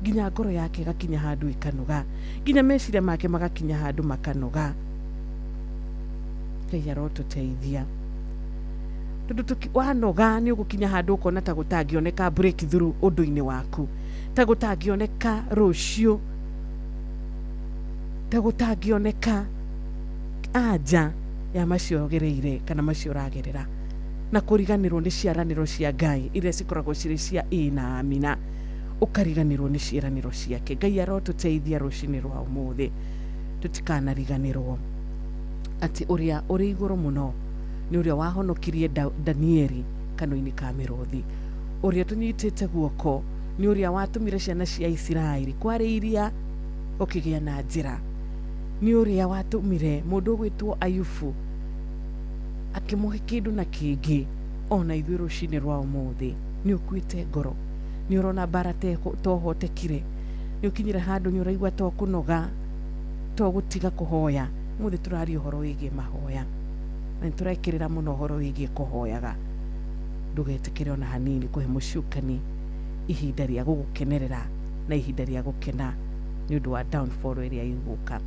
Nginya ngoro yake ĩgakinya handũ ĩkanoga, nginya meciria make magakinya handũ makanoga. Ngai arotũteithia, tondũ wanoga nĩ ũgũkinya handũ ũkona ta gũtangĩoneka breakthrough ũndũ-inĩ waku, ta gũtangĩoneka rũciũ, ta gũtangĩoneka anja ya macio ũgereire kana macio ũragerera, na kũriganĩrwo nĩ ciaranĩro cia Ngai iria cikoragwo cirĩ cia ĩĩ na amina, ũkariganĩrwo nĩ ciĩranĩro ciake. Ngai arotũteithia rũcinĩ rwa ũmũthĩ tũtikanariganĩrwo atĩ ũrĩa ũrĩ igũrũ mũno nĩ ũrĩa wahonokirie Danieli kanua-inĩ ka mĩrũthi, ũrĩa tũnyitĩte guoko nĩ ũrĩa watũmire ciana cia Isiraeli kwarĩ iria gũkĩgĩa na njĩra, nĩ ũrĩa watũmire mũndũ ũgwĩtwo Ayubu akĩmũhe kĩndũ na kĩngĩ. Ona ithuĩ rũcinĩ rwa ũmũthĩ, nĩ ũkuĩte ngoro, nĩ ũrona mbara tohotekire, nĩ ũkinyire handũ nĩ ũraigua to kũnoga, to gũtiga kũhoya. Ũmũthĩ tũraria ũhoro wĩgiĩ mahoya, na nĩ tũrekĩrĩra mũno ũhoro wĩgiĩ kũhoyaga. Ndũgetĩkĩre ona hanini kũhe mũcukani ihinda rĩa gũgũkenerera na ihinda rĩa gũkena nĩ ũndũ wa downfall ĩrĩa ĩgũka.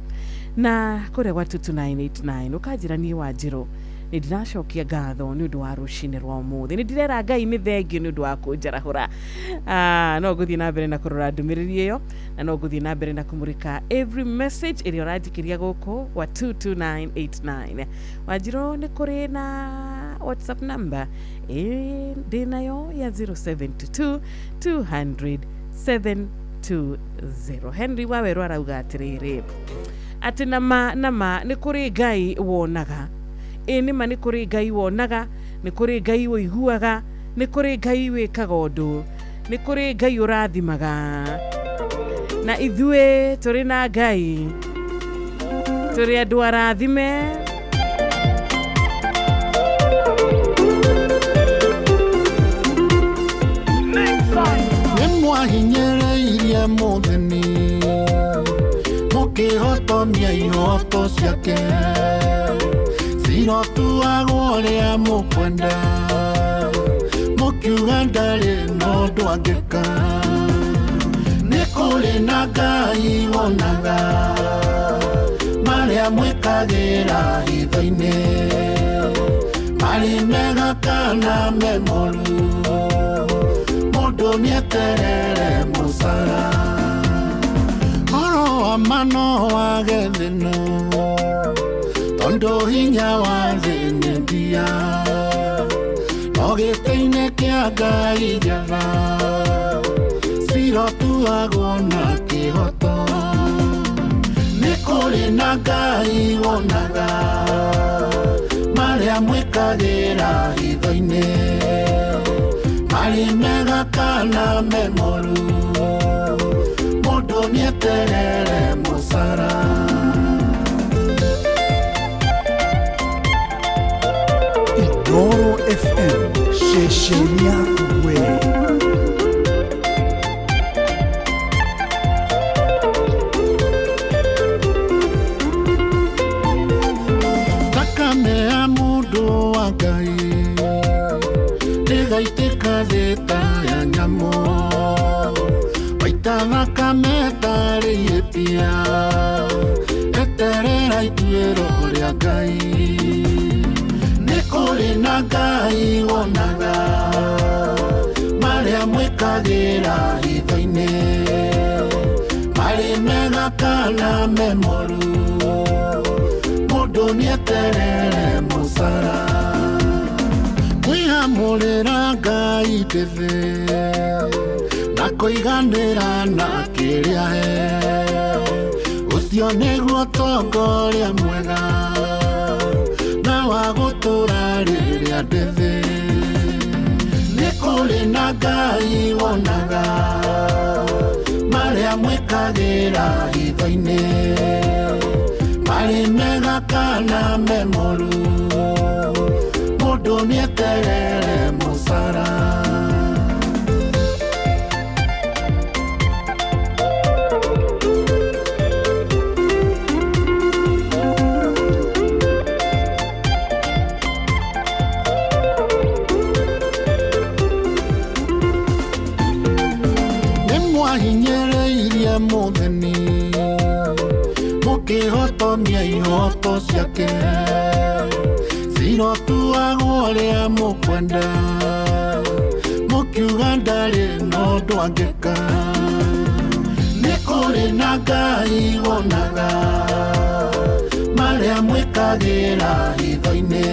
Na kũrĩa gwa 22989 ũkanjĩra niĩ Wanjirũ nĩ ndĩracokia ngatho nĩ ũndũ wa rũcinĩ rwa ũmũthĩ, nĩ ndirera Ngai nĩ thengio nĩ ũndũ wa kũnjarahũra. No ngũthiĩ na mbere na kũrora ndũmĩrĩri ĩyo, na no ngũthiĩ na mbere na kũmũrĩka every message ĩrĩa ũranjikĩria gũkũ gwa 22989. Wanjirũ, nĩ kũrĩ na WhatsApp number ĩ ndĩ nayo ya 072 200 720. Henry Wawerũ arauga atĩrĩrĩ, atĩ nama nama nĩ kũrĩ Ngai wonaga. Ĩ nĩma nĩ kũrĩ Ngai wonaga, nĩ kũrĩ Ngai ũiguaga, nĩ kũrĩ Ngai wĩkaga ũndũ, nĩ kũrĩ Ngai ũrathimaga, na ithuĩ tũrĩ na Ngai, tũrĩ andũ arathime. Nĩ mwahinyĩrĩirie mũthĩni, mũkĩhotomia ihoto ciake, cirotuagwo ũrĩa mũkwenda, mũkiuga ndarĩ na ũndũ angĩka. Nĩ kũrĩ na Ngai wonaga marĩa mwĩkagĩra hitho-inĩ, marĩ mega kana me moru, mũndũ nĩeterere mũcara. Ũhoro wa ma no wage thĩna, tondũ hinya wa thĩ nĩ ndia, no gĩtĩ-inĩ kĩa Ngai njatha cirotuagwo na kĩhoto. Nĩ kũrĩ na Ngai wonaga marĩa mwĩkagĩra hitho-inĩ, marĩ mega kana me moru, mũndũ nĩeterere mũcara. Inooro FM, ceceni yaku we. Thakame ya mũndũ wa Ngai ndĩgaitĩka thĩ ta ya nyamũ, waita thakame tarĩ ihĩtia, eterera ituĩro rĩa Ngai. Nĩ kũrĩ na Ngai wonaga marĩa mwĩkagĩra hitho-inĩ, marĩ mega kana me moru, mũndũ nĩeterere mũcara. Kwĩamũrĩra Ngai ndĩthĩ na kũiganĩra na kĩrĩa he, ũcio nĩguo tongoria mwega na wa gũtũra rĩrĩa ndĩthĩ. Nĩ kũrĩ na Ngai wonaga marĩa mwĩkagĩra hitho-inĩ, marĩ mega kana me moru, mũndũ nĩeterere mũcara. Nĩ mwahinyĩrĩirie Mwarĩirie mũtheni mũkĩhotomia ihoto ciake cirotuagwo ũrĩa mũkwenda mũkiuga ndarĩ na ũndũ angĩka nĩ kũrĩ na Ngai wonaga marĩa mwĩkagĩra hitho-inĩ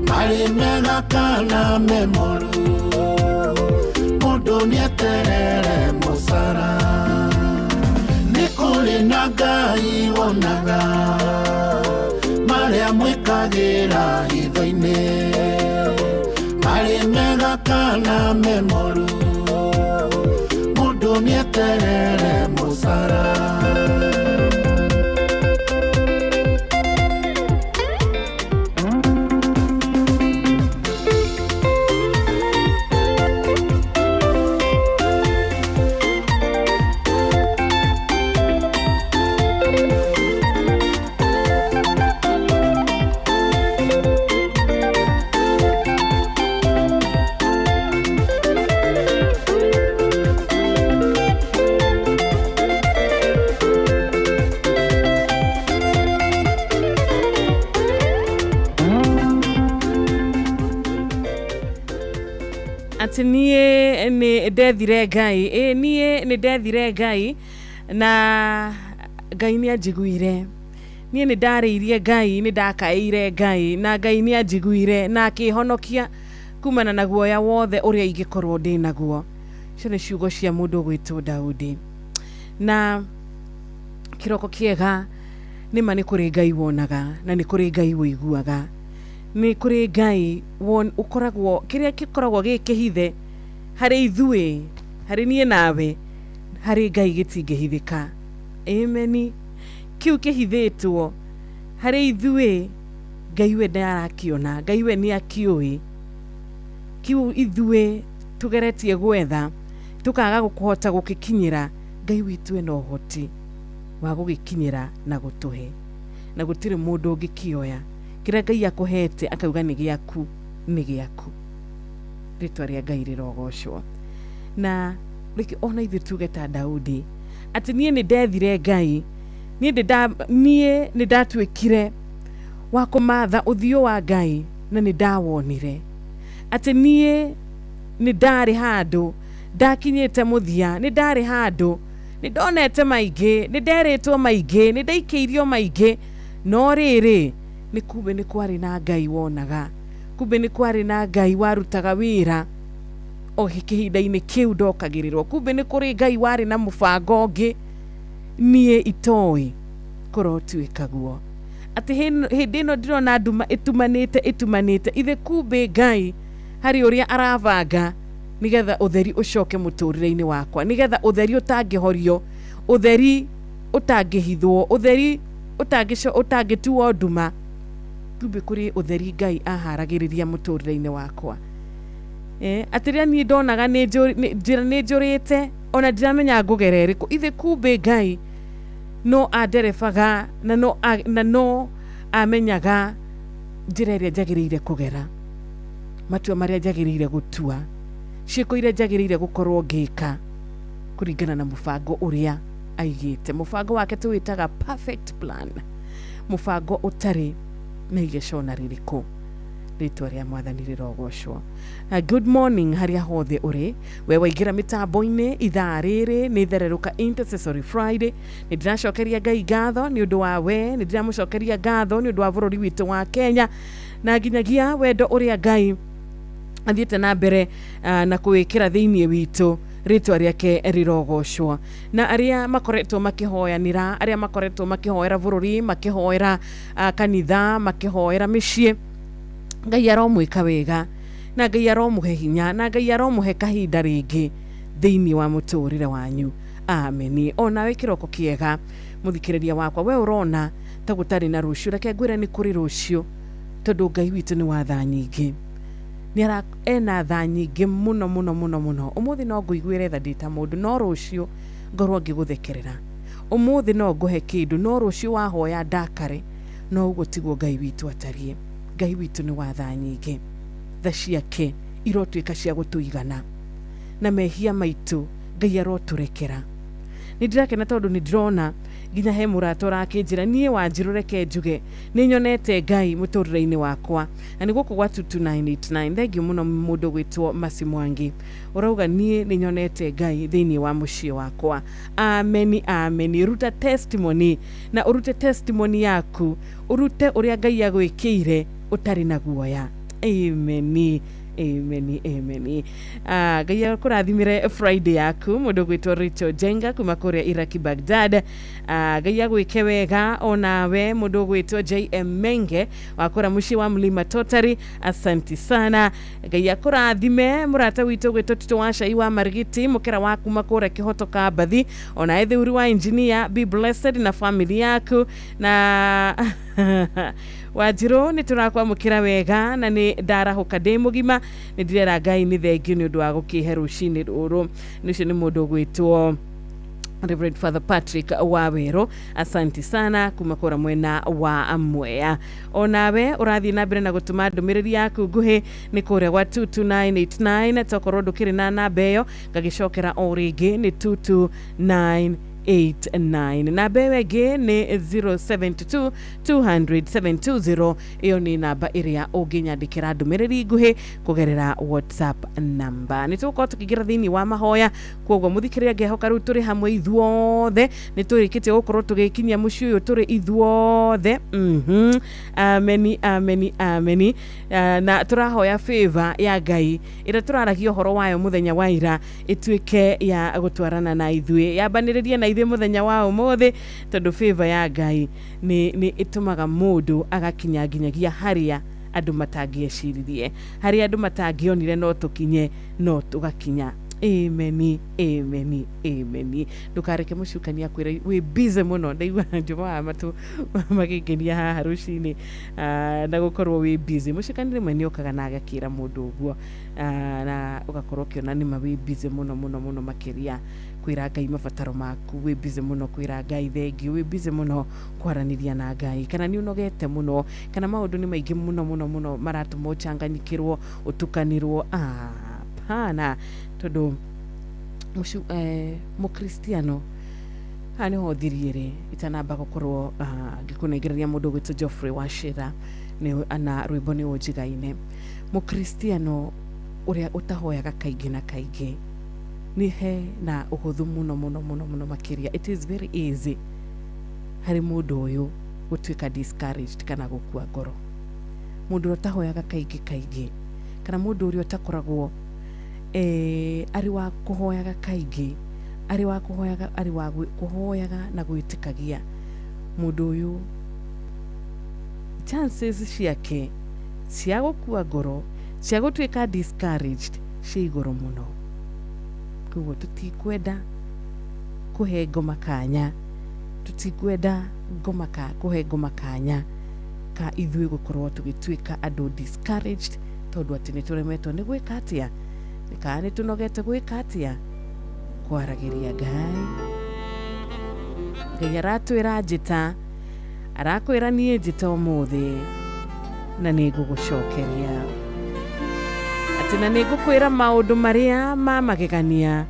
marĩ mega kana me moru mũndũ nĩeterere mũcara nĩ kũrĩ na Ngai wonaga marĩa mwĩkagĩra hitho-inĩ marĩ mega kana me moru mũndũ nĩeterere mũcara. Atĩ niĩ nĩ ndethire Ngai, ĩ niĩ nĩ ndethire Ngai na Ngai nĩ anjiguire. Niĩ nĩ ndarĩirie Ngai, nĩ ndakaĩire Ngai na Ngai nĩ anjiguire na akĩhonokia kumana na guoya wothe ũrĩa ingĩkorwo ndĩ naguo. Icio nĩ ciugo cia mũndũ ũgwĩtwo Daudi. Na kĩroko kĩega nĩma nĩ kũrĩ Ngai wonaga na nĩ kũrĩ Ngai wũiguaga. Nĩ kũrĩ Ngai ũkoragwo kĩrĩa gĩkoragwo gĩ kĩhithe harĩ ithuĩ, harĩ niĩ nawe, harĩ Ngai gĩtingĩhithĩka. Ameni. Kĩu kĩhithĩtwo harĩ ithuĩ, Ngai we nĩarakĩona, Ngai we nĩakĩũĩ. Kĩu ithuĩ tũgeretie gwetha tũkaga kũhota gũgĩkinyĩra, Ngai witũ ena ũhoti wa gũgĩkinyĩra na gũtũhe. Na gũtirĩ mũndũ ũngĩkĩoya. Kĩrĩa Ngai akũhete akauga nĩ gĩaku, nĩ gĩaku. Rĩtwa rĩa Ngai rĩrogocwo. Na reke ona ithuĩ tuge ta Daudi atĩ niĩ nĩ ndethire Ngai, niĩ nĩ ndatuĩkire wa kũmatha ũthiũ wa Ngai na nĩ ndawonire. Atĩ niĩ nĩ ndarĩ handũ ndakinyĩte mũthia, nĩ ndarĩ handũ nĩ ndonete maingĩ, nĩ nderĩtwo maingĩ, nĩ ndaikĩirio maingĩ, no rĩrĩ nĩ kumbe nĩ kwarĩ na Ngai wonaga, kumbe nĩ kwarĩ na Ngai warutaga wĩra o kĩhinda-inĩ kĩu ndokagĩrĩrwo, kumbe nĩ kũrĩ Ngai warĩ na mũbango ũngĩ niĩ itoĩ kũrotuĩka guo. Atĩ hĩndĩ ĩno ndĩrona nduma ĩtumanĩte ĩtumanĩte, ithe kumbe Ngai harĩ ũrĩa arabanga nĩgetha ũtheri ũcoke mũtũrĩre-inĩ wakwa, nĩgetha ũtheri ũtangĩhorio, ũtheri ũtangĩhithwo, ũtheri ũtangĩtuo nduma, kumbe kũrĩ ũtheri Ngai aharagĩrĩria mũtũrĩre-inĩ wakwa. Atĩ rĩrĩa niĩ ndonaga njĩra nĩ njũrĩte ona ndiramenya ngũgera ĩrĩkũ, ithe kumbe Ngai no anderebaga na no amenyaga njĩra ĩrĩa njagĩrĩire kũgera, matua marĩa njagĩrĩire gũtua, ciĩko iria njagĩrĩire gũkorwo ngĩka kũringana na mũbango ũrĩa aigĩte. Mũbango wake tũwĩtaga perfect plan, mũbango ũtarĩ na igeco na rĩrĩkũ. Rĩtwa rĩa Mwathani rĩrogocwo. Good morning harĩa hothe ũrĩ, we waingĩra mĩtambo-inĩ ithaa rĩrĩ nĩ thererũka Intercessory Friday. Nĩ ndĩracokeria Ngai ngatho nĩ ũndũ wa we, nĩ ndĩramũcokeria ngatho nĩ ũndũ wa bũrũri witũ wa Kenya, na nginyagia wendo ũrĩa Ngai athiĩte na mbere na kũwĩkĩra thĩinĩ witũ, rĩtwa rĩake rĩrogocwo. Na arĩa makoretwo makĩhoyanĩra, arĩa makoretwo makĩhoera bũrũri, makĩhoera kanitha, makĩhoera mĩciĩ, Ngai aromwĩka wega, na Ngai aromũhe hinya, na Ngai aromũhe kahinda rĩngĩ thĩinĩ wa mũtũrĩre wanyu. Ameni. Onawe kĩroko kĩega mũthikĩrĩria wakwa, we ũrona ta gũtarĩ na rũciũ, reke ngwĩre nĩ kũrĩ rũciũ, tondũ Ngai witũ nĩ wa tha nyingĩ. Nĩ ena tha nyingĩ mũno mũno mũno mũno. Ũmũthĩ no ngũiguĩre tha ndĩ ta mũndũ, no rũciũ ngorwo ngĩgũthekerera. Ũmũthĩ no ngũhe kĩndũ, no rũciũ wahoya ndakare. No ũguo tiguo Ngai witũ atariĩ. Ngai witũ nĩ wa tha nyingĩ. Tha ciake irotuĩka cia gũtũigana, na mehia maitũ Ngai arotũrekera. Nĩ ndĩrakena tondũ nĩ ndĩrona nginya he mũrata ũrakĩnjĩra niĩ Wanjirũ reke njuge nĩ nyonete Ngai mũtũrĩre-inĩ wakwa, na nĩ gũkũ gwa 22989. Thengiũ mũno mũndũ ũgwĩtwo Mercy Mwangi, ũrauga niĩ nĩ nyonete Ngai thĩinĩ wa mũciĩ wakwa. Ameni, ameni. Ruta testimony, na ũrute testimony yaku, ũrute ũrĩa Ngai agwĩkĩire ũtarĩ na guoya. Ameni, ameni, ameni. Ah, Ngai akũrathimĩre Friday yaku. Mũndũ ũgwĩtwo Rachel Jenga kuma kũrĩa Iraki Baghdad. Ah, Ngai agwĩke wega onawe. Mũndũ ũgwĩtwo JM Menge wakũra mũciĩ wa Mlima Totari, asanti sana. Ngai akũrathime. Mũrata witũ ũgwĩtwo Tito wa Cai wa Marigiti mũkĩra wa kuma kũrĩa Kĩhoto Kambathi, ona Etheuri wa engineer, be blessed na family yaku. Na Wanjirũ, nĩ tũrakwamũkĩra wega na nĩ ndarahũka ndĩ mũgima, nĩ ndĩrera Ngai nĩ thengiũ nĩ ũndũ wa gũkĩhe rũcinĩ rũrũ. Nĩ ũcio nĩ mũndũ ũgwĩtwo Reverend Father Patrick Wawerũ, asanti sana kuma kũra mwena wa Mwea. Onawe ũrathiĩ na mbere na gũtũma ndũmĩrĩri yaku nguhĩ nĩ kũrĩa gwa 22989. Tokorwo ndũkĩrĩ na namba ĩyo, ngagĩcokera o rĩngĩ, nĩ 22989. Namba ĩyo ĩngĩ nĩ 072 200 720. Ĩyo nĩ namba ĩrĩa ũngĩnyandĩkĩra ndũmĩrĩri nguhĩ kũgerera WhatsApp namba. Nĩ tũgũkorwo tũkĩingĩra thĩinĩ wa mahoya, koguo mũthikĩrĩria, ngehoka rĩu tũrĩ hamwe ithuothe, nĩ tũrĩkĩtie gũkorwo tũgĩkinyia mũciĩ ũyũ tũrĩ ithuothe. Ameni, ameni, ameni. Na tũrahoya favor ya Ngai ĩrĩa tũraragia ũhoro wayo mũthenya wa ira ĩtuĩke ya gũtwarana na ithuĩ, yambanĩrĩrie na ithuĩ mũthenya wa ũmũthĩ, tondũ favor ya Ngai nĩ ĩtũmaga mũndũ agakinya nginyagia harĩa andũ matangĩeciririe, harĩa andũ matangĩonire no tũkinye, no tũgakinya. Ameni, ameni, ameni. Ndũkareke mũcukani akwĩre wĩ busy mũno. Ndaigua njũma wa matũ magĩngenia haha rũcinĩ. Ah, na gũkorwo wĩ busy, mũcukani rĩmwe nĩ okaga na agakĩra mũndũ ũguo. Ah, na ũgakorwo ũkĩona nĩma wĩ busy mũno mũno mũno makĩria kwĩra Ngai mabataro maku, wĩ busy mũno kwĩra Ngai thengiũ, wĩ busy mũno kwaranĩria na Ngai, kana nĩ ũnogete mũno, kana maũndũ nĩ maingĩ mũno mũno mũno maratũma ũcanganyikĩrwo, ũtukanĩrwo. Hapana, tondũ mũkristiano haha nĩho thirie-rĩ itanamba gũkorwo ngĩkũnengereria mũndũ ũgwĩtwo Geoffrey Wachira na rwĩmbo nĩ ũnjigaine. Mũkristiano ũrĩa ũtahoyaga kaingĩ na kaingĩ nĩ he na ũhũthũ mũno mũno mũno mũno makĩria. It is very easy harĩ mũndũ ũyũ gũtuĩka discouraged kana gũkua ngoro. Mũndũ ũrĩa ũtahoyaga kaingĩ kaingĩ, kana mũndũ ũrĩa ũtakoragwo arĩ wa kũhoyaga kaingĩ, arĩ wa kũhoyaga, arĩ wa kũhoyaga na gwĩtĩkagia, mũndũ ũyũ chances ciake cia gũkua ngoro, cia gũtuĩka discouraged, ciĩ igũrũ mũno. Koguo tũtikwenda kũhe ngoma kanya, tũtikwenda ngoma ka kũhe ngoma kanya ka ithuĩ gũkorwo tũgĩtuĩka andũ discouraged, tondũ atĩ nĩ tũremetwo nĩ gwĩka atĩa, kana nĩ tũnogete gwĩka atĩa, kwaragĩria Ngai. Ngai aratwĩra njĩta, arakwĩra niĩ njĩta ũmũthĩ na nĩ ngũgũcokeria, atĩ na nĩ ngũkwĩra maũndũ marĩa ma magegania,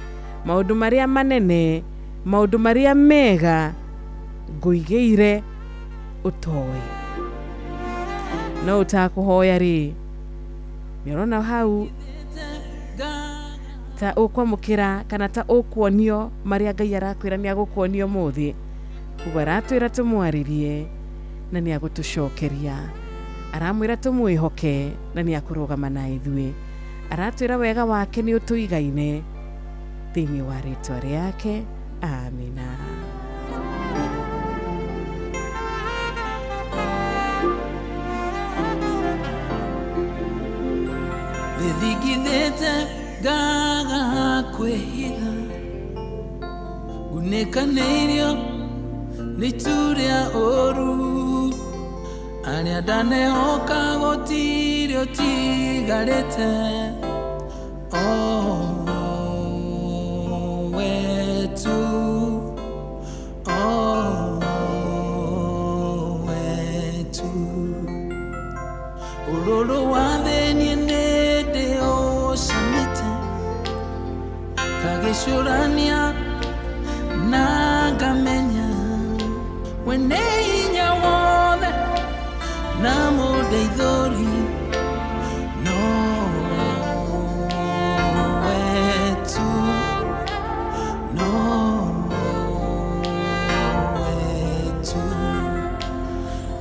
maũndũ marĩa manene, maũndũ marĩa mega ngũigĩire ũtoĩ. No ũtakũhoya rĩ, nĩ ũrona hau ta ũkwamũkĩra kana ta ũkuonio marĩa Ngai arakwĩra nĩ agũkuonia ũmũthĩ. Koguo aratwĩra tũmwarĩrie na nĩ agũtũcokeria, aramwĩra tũmwĩhoke na nĩ akũrũgama na ithuĩ, aratwĩra wega wake nĩ ũtũigaine thĩinĩ wa rĩtwa rĩake. Amina. Thithingithĩte ngaga kwĩhitha, ngunĩkanĩirio nĩ itu rĩa ũru, arĩa ndanehoka gũtirĩ ũtigarĩte, o we tu, o we tu. Ũrũrũ wa thĩ niĩ nĩ ndĩũcamĩte, ngagĩcũrania. Mwene hinya wothe na mũndeithũri nowe tu, nowe tu.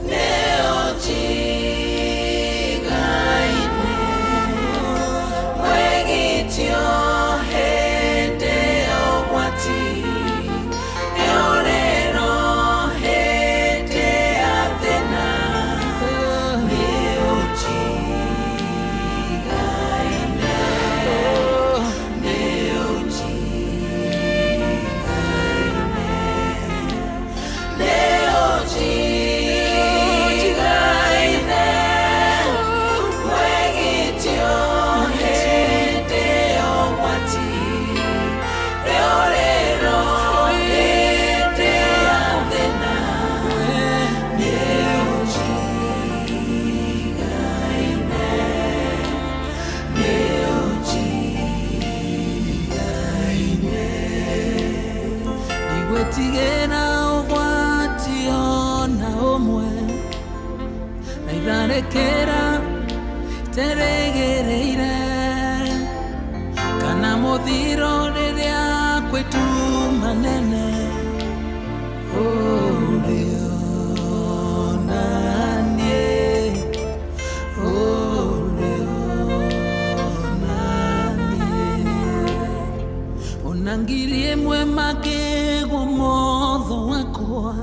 Nĩũnjigaine mwĩgitio hĩndĩ ya ũgwati, nĩũrĩro hĩndĩ ya thĩna. Nĩũnjigaine, nĩũnjigaine, nĩũnjigaine mwĩgitio hĩndĩ ya ũgwati, nĩũrĩro hĩndĩ ya thĩna. Nĩũnjigaine, nĩũnjigaine. Ndigwĩtigĩra ũgwati ona ũmwe, na itharĩkĩra iterĩgĩrĩire, kana mũthiro rĩrĩa kwĩ nduma nene. Ũrĩ ona niĩ, ũrĩ ona niĩ. Ona ngiri ĩmwe makĩgwo motho wakwa,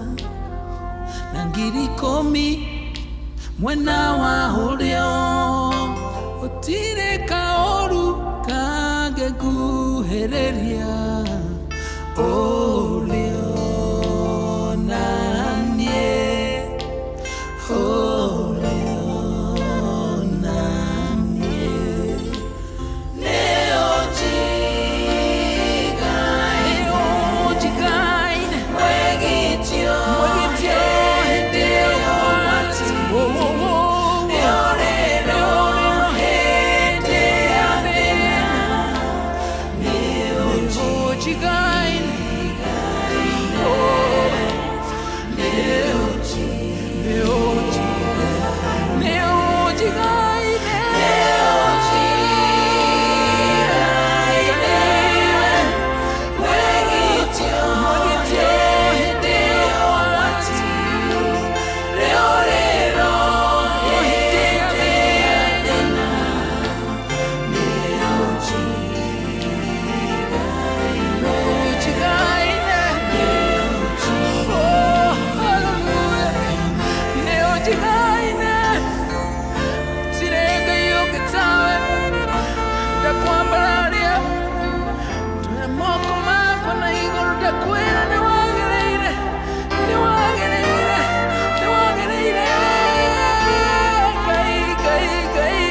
na 10,000 mwena wa ũrĩo, gũtirĩ kaũru kangĩnguhĩrĩria. Ũrĩ ona niĩ, ũrĩ ona niĩ. Nĩũnjigaine, mwĩgitio hĩndĩ ya ũgwati, nĩũrĩro hĩndĩ ya thĩna. Nĩũnjigaine, nĩũnjigaine, nĩũnjigaine mwĩgitio hĩndĩ ya ũgwati, nĩũrĩro hĩndĩ ya thĩna. Nĩũnjigaine, oh hallelujah, nĩũnjigaine. Gũtirĩ Ngai ũngĩ tawe, ndakwambararia ndoya moko makwa na igũrũ, ndakwĩra nĩwagĩrĩire, nĩwagĩrĩire, nĩwagĩrĩire. Ngai, Ngai, Ngai.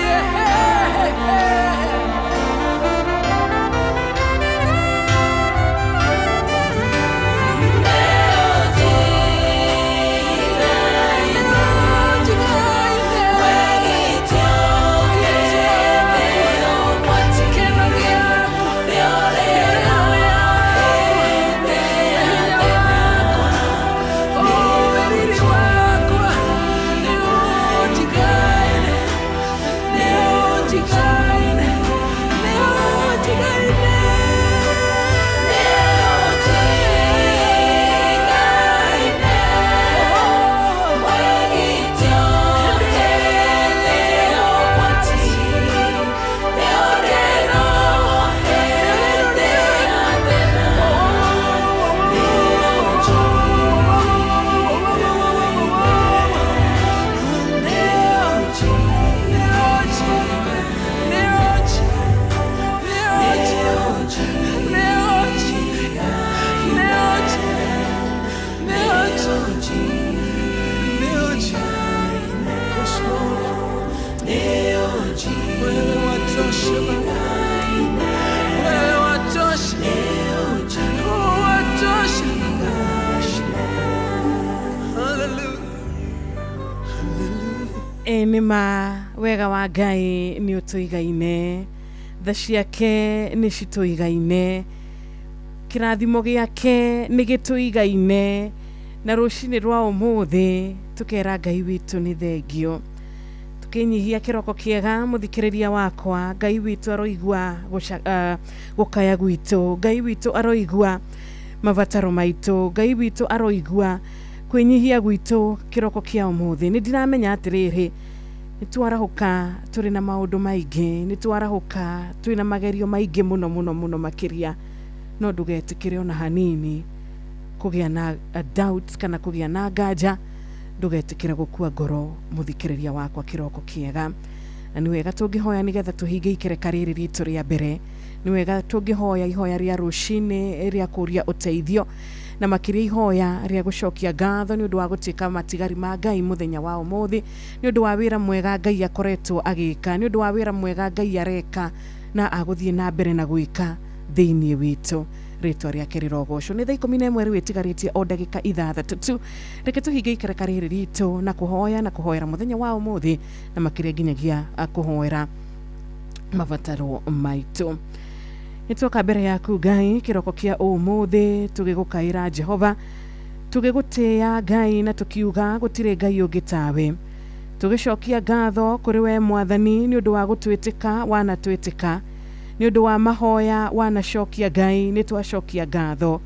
Wewe watosha Baba. Wewe watosha. Watosha. Hallelujah. Ĩ nĩ ma wega wa Ngai nĩ ũtũigaine, tha ciake nĩ citũigaine, kĩrathimo gĩake nĩ gĩtũigaine. Na rũcinĩ rwa ũmũthĩ tũkera Ngai witũ nĩ thengio. Tũkĩnyihia kĩroko kĩega mũthikĩrĩria wakwa, Ngai witũ aroigua gũkaya gwitũ, Ngai witũ aroigua mabataro maitũ, Ngai witũ aroigua kwĩnyihia gwitũ kĩroko kĩa ũmũthĩ. Nĩ ndiramenya atĩrĩrĩ, nĩ twarahũka tũrĩ na maũndũ maingĩ, nĩ twarahũka twĩna magerio maingĩ mũno mũno mũno makĩria, no ndũgetĩkĩre ona hanini kũgĩa na doubt kana kũgĩa na nganja, ndũgetĩkĩre gũkua ngoro mũthikĩrĩria wakwa kĩroko kĩega. Na nĩ wega tũngĩhoya nĩgetha tũhinge ikereka rĩrĩ ritũ rĩa mbere. Nĩ wega tũngĩhoya ihoya rĩa rũcinĩ rĩa kũria ũteithio, na makĩria ihoya rĩa gũcokia ngatho nĩ ũndũ wa gũtuĩka matigari ma Ngai mũthenya wa ũmũthĩ, nĩ ũndũ wa wĩra mwega Ngai akoretwo agĩka, nĩ ũndũ wa wĩra mwega Ngai areka na agũthiĩ na mbere na gwĩka thĩinĩ witũ. Rĩtwa rĩake rĩrogocwo. Nĩ thaa 11 rĩu ĩtigarĩtie o ndagĩka 6 tu. Reke tũhinge ikereka rĩrĩ ritũ na kũhoya na kũhoera mũthenya wa ũmũthĩ, na makĩria nginyagia kũhoera mabataro maitũ. Nĩ twoka mbere yaku Ngai kĩroko kĩa ũmũthĩ, tũgĩgũkaĩra Jehova, tũgĩgũtĩĩa Ngai na tũkiuga gũtirĩ Ngai ũngĩ tawe. Tũgĩcokia ngatho kũrĩ we Mwathani nĩ ũndũ wa gũtwĩtĩka wanatwĩtĩka, nĩ ũndũ wa mahoya wanacokia Ngai nĩ twacokia ngatho,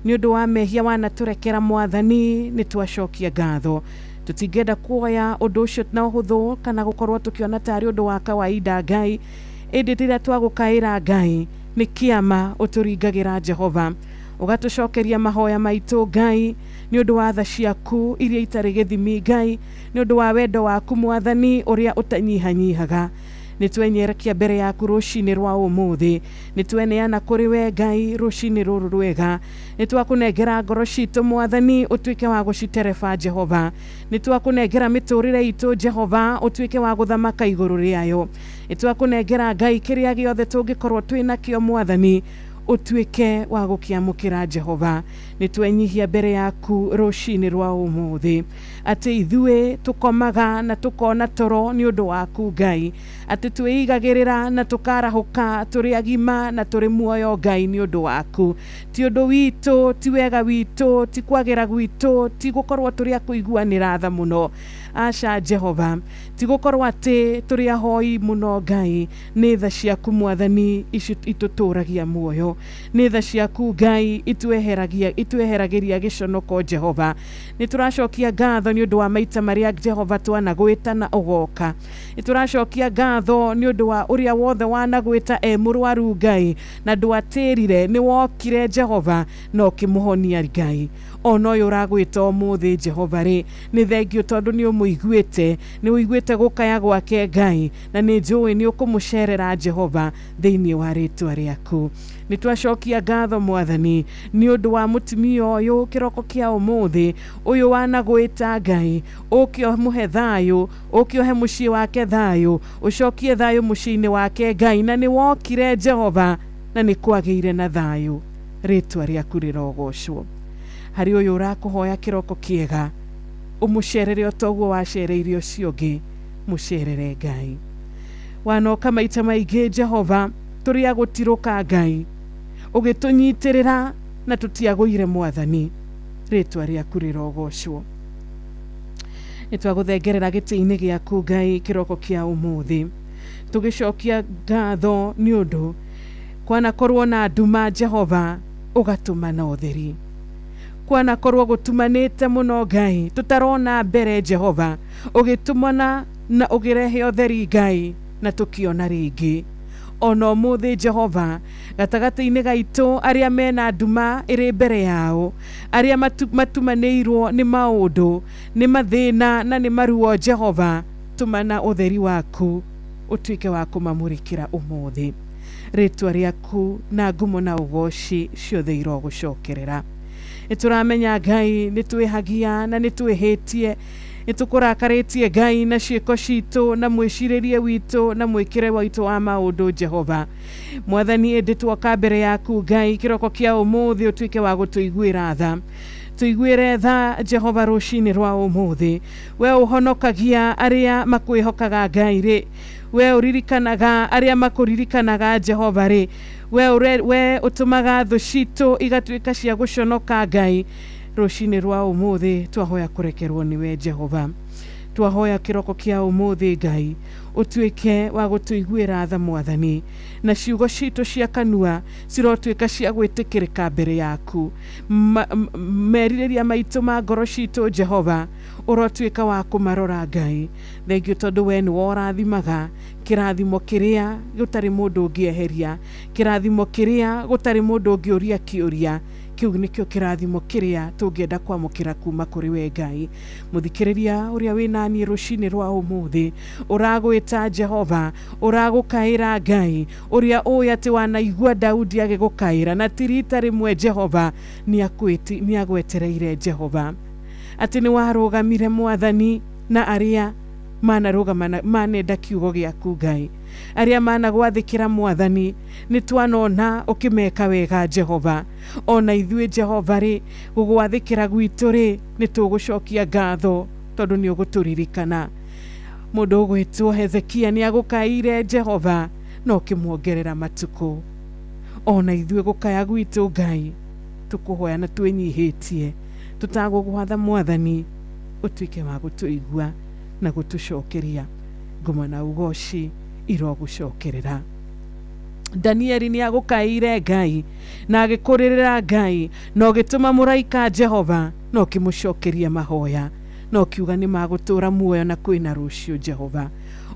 nĩ ũndũ wa mehia wanatũrekera Mwathani nĩ twacokia ngatho. Tũtingĩenda kuoya ũndũ ũcio na ũhũthũ kana gũkorwo tũkĩona tarĩ ũndũ wa kawaida Ngai, ĩndĩ rĩrĩa twagũkaĩra Ngai nĩ kĩama ũtũringagĩra Jehova, ũgatũcokeria mahoya maitũ Ngai nĩ ũndũ wa tha ciaku iria itarĩ gĩthimi Ngai, nĩ ũndũ wa wendo waku Mwathani ũrĩa ũtanyihanyihaga. Nĩ twenyerekia mbere yaku rũcinĩ rwa ũmũthĩ, nĩ tweneana kũrĩ we Ngai rũcinĩ rũrũ rwega, nĩ twakũnengera ngoro citũ Mwathani ũtuĩke wa gũcitereba Jehova, nĩ twakũnengera mĩtũrĩre itũ Jehova ũtuĩke wa gũthamaka igũrũ rĩayo, nĩ twakũnengera Ngai kĩrĩa gĩothe tũngĩkorwo twĩnakĩo Mwathani ũtuĩke wa gũkĩamũkĩra Jehova. Nĩ twenyihia mbere yaku rũcinĩ rwa ũmũthĩ, atĩ ithuĩ tũkomaga na tũkona toro nĩ ũndũ waku Ngai, atĩ twĩigagĩrĩra na tũkarahũka tũrĩ agima na tũrĩ muoyo Ngai nĩ ũndũ waku. Ti ũndũ witũ, ti wega witũ, ti kwagĩra gwitũ, ti gũkorwo tũrĩ a kũiguanĩra tha mũno, aca Jehova, ti gũkorwo atĩ tũrĩ ahoi mũno Ngai, nĩ tha ciaku Mwathani ici itũtũragia muoyo, nĩ tha ciaku Ngai itweheragĩria gĩconoko Jehova. Nĩ tũracokia ngatho nĩ ũndũ wa maita marĩa Jehova twanagwĩta na ũgoka, nĩ tũracokia ngatho nĩ ũndũ wa ũrĩa wothe wanagwĩta e mũrwaru Ngai na ndwatĩrire, nĩ wokire Jehova na ũkĩmũhonia Ngai. Ona ũyũ ũragwĩta ũmũthĩ Jehova rĩ, nĩ thengio tondũ nĩ ũmũiguĩte, nĩ ũiguĩte gũkaya gwake Ngai, na nĩ njũĩ nĩ ũkũmũcerera Jehova thĩinĩ wa rĩtwa rĩaku. Nĩ twacokia ngatho Mwathani nĩ ũndũ wa mũtumia ũyũ kĩroko kĩa ũmũthĩ, ũyũ wanagwĩta Ngai, ũke ũmũhe thayũ, ũke ũhe mũciĩ wake thayũ, ũcokie thayũ mũciĩ-inĩ wake Ngai, na nĩ wokire Jehova na nĩ kwagĩire na thayũ. Rĩtwa rĩaku rĩrogocwo. Harĩ ũyũ ũrakũhoya kĩroko kĩega, ũmũcerere o ta ũguo wacereire ũcio ũngĩ, mũcerere Ngai. Wanoka maita maingĩ Jehova tũrĩ a gũtirũka Ngai, ũgĩtũnyitĩrĩra na tũtiagũire Mwathani, rĩtwa rĩaku rĩrogocwo. Nĩ twagũthengerera gĩtĩ-inĩ gĩaku Ngai kĩroko kĩa ũmũthĩ, tũgĩcokia ngatho nĩ ũndũ kwanakorwo na nduma Jehova ũgatũma na ũtheri, kwanakorwo gũtumanĩte mũno Ngai tũtarona mbere Jehova ũgĩtũmana na ũgĩrehe ũtheri Ngai na tũkĩona rĩngĩ. Ona ũmũthĩ Jehova gatagatĩ-inĩ gaitũ arĩa mena nduma ĩrĩ mbere yao, arĩa matumanĩirwo nĩ maũndũ, nĩ mathĩna na nĩ maruo Jehova, tũmana ũtheri waku ũtuĩke wa kũmamũrĩkĩra ũmũthĩ. Rĩtwa rĩaku na ngumo na ũgoci ciothe irogũcokerera. Nĩ tũramenya Ngai nĩ twĩhagia na nĩ twĩhĩtie, nĩ tũkũrakarĩtie Ngai na ciĩko citũ na mwĩcirĩrie witũ na mwĩkĩre witũ wa maũndũ Jehova. Mwathani, ĩndĩ twoka mbere yaku Ngai kĩroko kĩa ũmũthĩ, ũtuĩke wa gũtũiguĩra tha. Tũiguĩre tha Jehova rũcinĩ rwa ũmũthĩ. We ũhonokagia arĩa makwĩhokaga Ngai rĩ, we ũririkanaga arĩa makũririkanaga Jehova rĩ, we ũtũmaga thũ citũ igatuĩka cia gũconoka Ngai. Rũcinĩ rwa ũmũthĩ twahoya kũrekerwo nĩwe Jehova. Twahoya kĩroko kĩa ũmũthĩ Ngai ũtuĩke wa gũtũiguĩra tha Mwathani, na ciugo citũ cia kanua cirotuĩka cia gwĩtĩkĩrĩka mbere yaku. Merirĩria maitũ ma ngoro citũ Jehova ũrotuĩka wa kũmarora Ngai. Thengiũ tondũ we nĩwe ũrathimaga kĩrathimo kĩrĩa gũtarĩ mũndũ ũngĩeheria, kĩrathimo kĩrĩa gũtarĩ mũndũ ũngĩũria kĩũria, kĩu nĩkĩo kĩrathimo kĩrĩa tũngĩenda kwamũkĩra kuma kũrĩ we Ngai. Mũthikĩrĩria ũrĩa wĩ naniĩ rũcinĩ rwa ũmũthĩ, ũragwĩta Jehova, ũragũkaĩra Ngai, ũrĩa ũĩ atĩ wanaigua Daudi agĩgũkaĩra na ti rita rĩmwe Jehova nĩagwetereire Jehova, atĩ nĩ warũgamire Mwathani na arĩa manarũgama na manenda kiugo gĩaku Ngai, arĩa managwathĩkĩra Mwathani nĩ twanona ũkĩmeka wega Jehova. Ona ithuĩ Jehova rĩ, gũgwathĩkĩra gwitũ rĩ, nĩ tũgũcokia ngatho tondũ nĩ ũgũtũririkana. Mũndũ ũgwĩtwo Hezekia nĩ agũkaĩire Jehova na ũkĩmuongerera matukũ. Ona ithuĩ gũkaya gwitũ Ngai tũkũhoya na twĩnyihĩtie, tũtagũgwatha Mwathani ũtuĩke wa gũtũigua na gũtũcokeria ngoma na ugoci irogũcokerera. Danieli nĩ agũkaĩire Ngai na agĩkũrĩrĩra Ngai na ũgĩtũma mũraika Jehova na ũkĩmũcokeria mahoya na ũkiuga nĩ magũtũra muoyo na kwĩna rũciũ Jehova.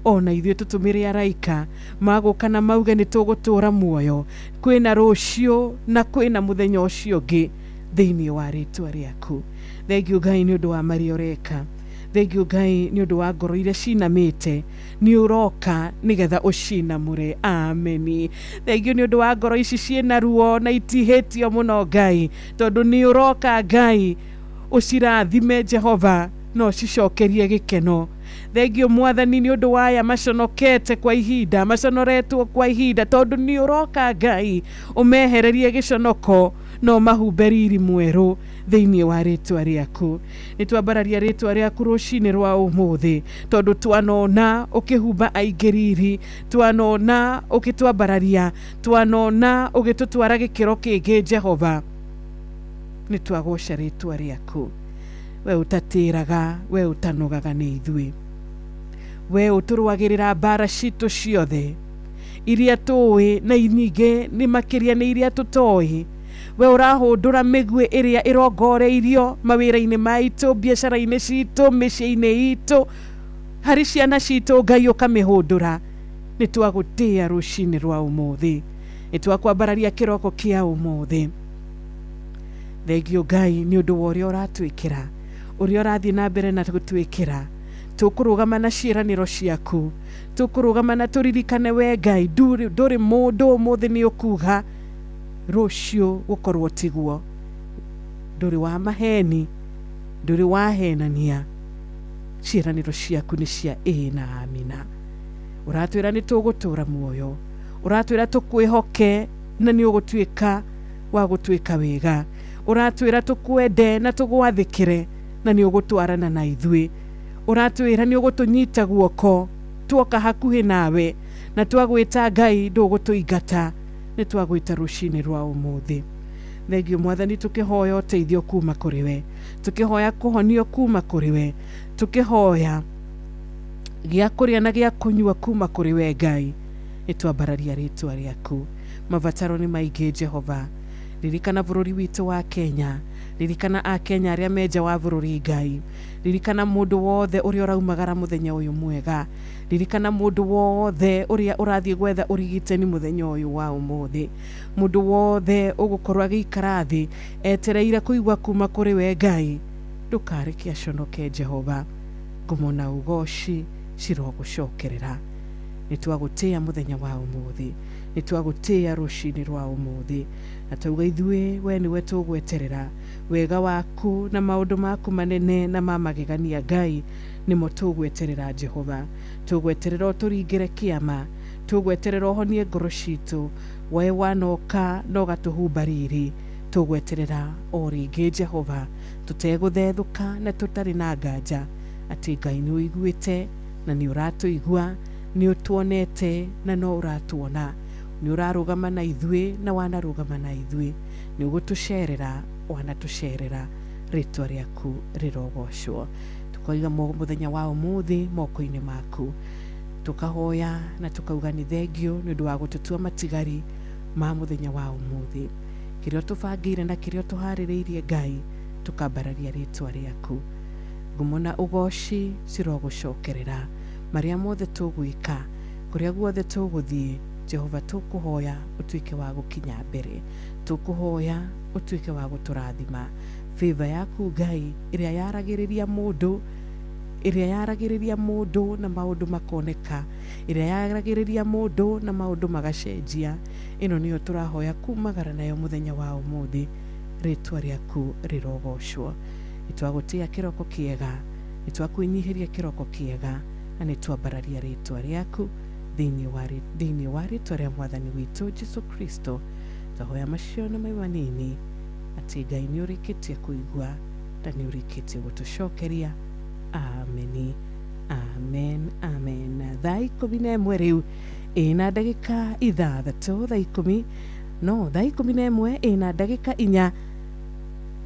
Ona ithuĩ tũtũmĩre araika magũka na mauge nĩ tũgũtũra muoyo, kwĩna rũciũ na kwĩna mũthenya ũcio ũngĩ thĩinĩ wa rĩtwa rĩaku. Thengiũ Ngai nĩ ũndũ wa marĩa ũreka. Thengiũ Ngai nĩ ũndũ wa ngoro iria cinamĩte, nĩ ũroka nĩgetha ũcinamũre. Ameni. Thengiũ nĩ ũndũ wa ngoro ici ciĩna ruo na itihĩtio mũno Ngai, tondũ nĩ ũroka Ngai ũcirathime Jehova na ũcicokerie gĩkeno. Thengiũ Mwathani nĩ ũndũ wa aya maconokete kwa ihinda, maconoretwo kwa ihinda, tondũ nĩ ũroka Ngai ũmehererie gĩconoko na ũmahumbe riri mwerũ thĩinĩ wa rĩtwa rĩaku. Nĩ twambararia rĩtwa rĩaku rũcinĩ rwa ũmũthĩ, tondũ twanona ũkĩhumba aingĩ riri, twanona ũgĩtwambararia, twanona ũgĩtũtwara gĩkĩro kĩngĩ Jehova. Nĩ twagoca rĩtwa rĩaku. We ũtatĩraga, we ũtanogaga nĩ ithuĩ, we ũtũrũagĩrĩra mbara citũ ciothe iria tũĩ na nyingĩ nĩ makĩria nĩ iria tũtoĩ. We ũrahũndũra mĩguĩ ĩrĩa ĩrongoreirio mawĩra-inĩ maitũ, biacara-inĩ citũ, mĩciĩ-inĩ itũ, harĩ ciana citũ Ngai ũkamĩhũndũra. Nĩ twagũtĩĩa rũcinĩ rwa ũmũthĩ, nĩ twakwambararia kĩroko kĩa ũmũthĩ. Thengiũ Ngai nĩ ũndũ wa ũrĩa ũratwĩkĩra, ũrĩa ũrathiĩ na mbere na gũtwĩkĩra. Tũkũrũgama na ciĩranĩro ciaku, tũkũrũgama na tũririkane we Ngai ndũrĩ mũndũ ũmũthĩ nĩ ũkuga rũciũ gũkorwo tiguo. Ndũrĩ wa maheni, ndũrĩ wa henania, ciĩranĩro ciaku nĩ cia ĩĩ na amina. Ũratwĩra nĩ tũgũtũra muoyo, ũratwĩra tũkwĩhoke na nĩ ũgũtuĩka wa gũtuĩka wega, ũratwĩra tũkwende na tũgwathĩkĩre na nĩ ũgũtwarana na ithuĩ, ũratwĩra nĩ ũgũtũnyita guoko tuoka hakuhĩ nawe na twagwĩta Ngai ndũgũtũingata. Nĩ twagwĩta rũcinĩ rwa ũmũthĩ. Thengiũ Mwathani, tũkĩhoya ũteithio kuma kũrĩ we, tũkĩhoya kũhonio kuma kũrĩ we, tũkĩhoya gĩa kũrĩa na gĩa kũnyua kuma kũrĩ we Ngai. Nĩ twambararia rĩtwa rĩaku. Mabataro nĩ maingĩ Jehova. Ririkana bũrũri witũ wa Kenya, ririkana Akenya arĩa me nja wa bũrũri Ngai, ririkana mũndũ wothe ũrĩa ũraumagara mũthenya ũyũ mwega, ririkana mũndũ wothe ũrĩa ũrathiĩ gwetha ũrigitani mũthenya ũyũ wa ũmũthĩ, mũndũ wothe ũgũkorwo agĩikara thĩ etereire kũigua kuma kũrĩ we Ngai. Ndũkareke aconoke Jehova. Ngumo na ũgoci cirogũcokerera. Nĩ twagũtĩĩa mũthenya wa ũmũthĩ, nĩ twagũtĩĩa rũcinĩ rwa ũmũthĩ, na twauga ithuĩ we nĩwe tũgweterera. Wega waku na maũndũ maku manene na ma magegania Ngai nĩmo tũgweterera Jehova. Tũgweterera ũtũringĩre kĩama, tũgweterera ũhonie ngoro citũ, we wanoka na ũgatũhumba riri. Tũgweterera o rĩngĩ Jehova, tũtegũthethũka na tũtarĩ na nganja atĩ Ngai nĩ ũiguĩte na nĩ ũratũigua, nĩ ũtuonete na no ũratuona, nĩ ũrarũgama na ithuĩ na wanarũgama na ithuĩ, nĩ ũgũtũcerera wanatũcerera. Rĩtwa rĩaku rĩrogocwo. Tukoiga mũthenya wa ũmũthĩ moko-inĩ maku, tukahoya na tukauga nĩ thengio nĩ ũndũ wa gũtũtua matigari ma mũthenya wa ũmũthĩ. Kĩrĩa tũbangĩire na kĩrĩa tũharĩrĩirie Ngai, tukambararia rĩtwa rĩaku. Ngumo na ũgoci cirogũcokerera. Marĩa mothe tũgwĩka, kũrĩa guothe tũgũthiĩ, Jehova tũkũhoya ũtuĩke wa gũkinya mbere, tũkũhoya ũtuĩke wa gũtũrathima. Favor yaku Ngai ĩrĩa yaragĩrĩria mũndũ, ĩrĩa yaragĩrĩria mũndũ na maũndũ makoneka, ĩrĩa yaragĩrĩria mũndũ na maũndũ magacenjia, ĩno nĩyo tũrahoya kumagara nayo mũthenya wa ũmũthĩ. Rĩtwa rĩaku rĩrogocwo. Nĩtwagũtĩa kĩroko kĩega, nĩtwakwĩnyihĩria kĩroko kĩega, na nĩtwambararia rĩtwa rĩaku thĩinĩ wa rĩtwa rĩa Mwathani witũ Jesu Kristo. Twahoya macio na mai manini atĩ Ngai nĩ ũrĩkĩtie kũigua na nĩ ũrĩkĩtie gũtũcokeria. Ameni, amen, amen. Thaa 11 rĩu ĩna ndagĩka 6, thaa ikũmi no thaa 11 ĩna ndagĩka 4.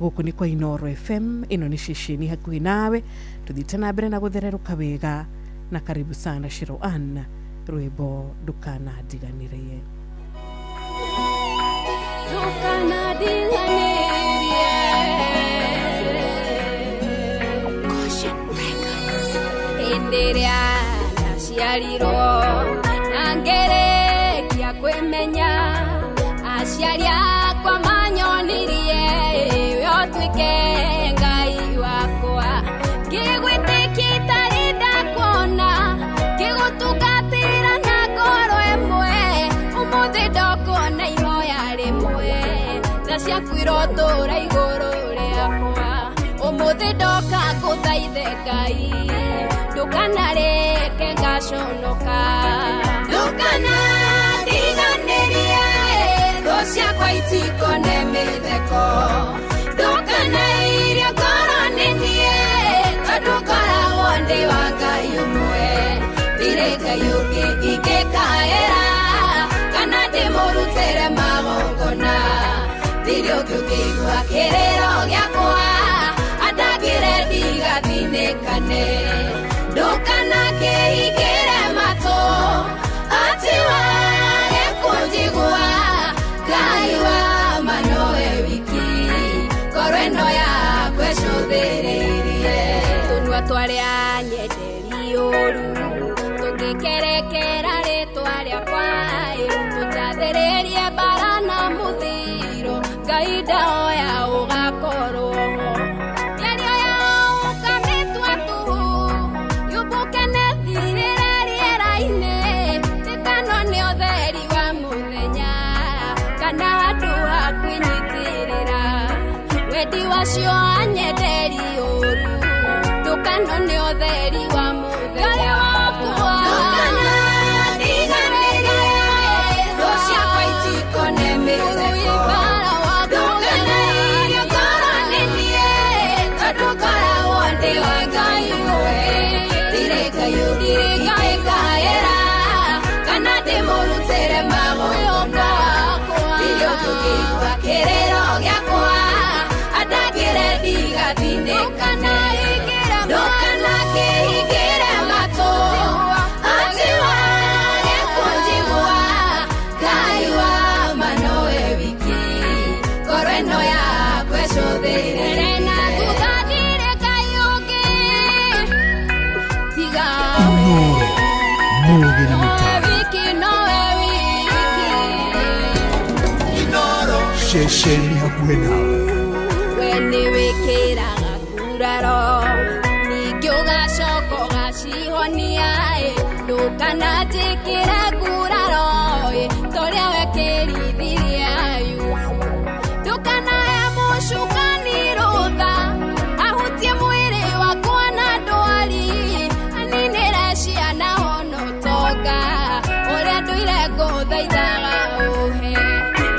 Gũkũ nĩ kwa Inooro FM, ĩno nĩ ceceni hakuhĩ nawe. Tũthiĩte na mbere na gũthererũka wega, na karibu sana Shiro Ann, rwĩmbo Ndũkanandiganĩrie. Ndũkanandiganĩrie. Hĩndĩ ĩrĩa ndaciarirwo na ngĩrĩkia kwĩmenya, aciari akwa manyonirie we ũtuĩke Ngai wakwa. Ngĩgwĩtĩkia itarĩ ndakuona, ngĩgũtungatĩra na ngoro ĩmwe. Ũmũthĩ ndokona ihoya rĩmwe, tha ciaku irotũra igũrũ rĩakwa. Ũmũthĩ ndoka ngũthaithe Ngai, ndũkanareke ngaconoka. Ndũkanandiganĩrie, thũ ciakwa itikone mĩtheko. Ndũkanairie ngoro nĩ niĩ, tondũ ngoragwo ndĩ wa Ngai ũmwe. Ndirĩ Ngai ũngĩ ingĩkaĩra kana ndĩmũrutĩre magongona. Ndirĩ ũngĩ ũngĩigua kĩrĩro gĩakwa andangĩre ndigathinĩkane. Ndũkanakĩhingĩre matũ atĩ wage kũnjigua. Ngai wa ma nowe wiki, ngoro ĩno yakwa ĩcũthĩrĩirie. Tũnua twarĩa nyenderi ũru tũngĩkerekera rĩtwa rĩakwa, tũnjathĩrĩrie mbara na mũthiro, Ngai ndahoya ũgakorwo ho. Mĩario yao ũkamĩtua tũhũ, yũmbũke na ĩthirĩre rĩera-inĩ. Tĩtano nĩ ũtheri wa mũthenya kana handũ ha kwĩnyitĩrĩra. Wendi wacio anyenderi ũru, ndũkano nĩ ũtheri wa mũthenya. Ndũkanandiganĩrie, thũ ciakwa itikone mĩtheko. Ndũkanairie ngoro nĩ niĩ, tondũ ngoragwo ndĩ wa Ngai ũmwe. Ndirĩ Ngai ũngĩ ingĩkaĩra kana ndĩmũrutĩre magongona. Ndirĩ ũngĩ ũngĩigua kĩrĩro gĩakwa andangĩre ndigathinĩkane. Ndũkanakĩhingĩre matũ atĩ wage kũnjigua. Ngai wa ma nowe wiki, ngoro ĩno yakwa ĩcũthĩrĩrie. Na thutha ndirĩ Ngai ũngĩ tiga Inooro mũgĩ na nowe mĩtaro. Wiki, nowe wiki. Ceceni hakuhĩ nawe. We nĩ wĩkĩraga nguraro, ningĩ ũgacoka ũgacihonia. Ndũkananjĩkĩre nguraro torĩa wekĩrithirie Ayubu. Ndũkanahe mũcukani rũtha ahutie mwĩrĩ wakwa na ndwari, aninĩre ciana ona ũtonga ũrĩa ndũire ngũthaithaga ũhe.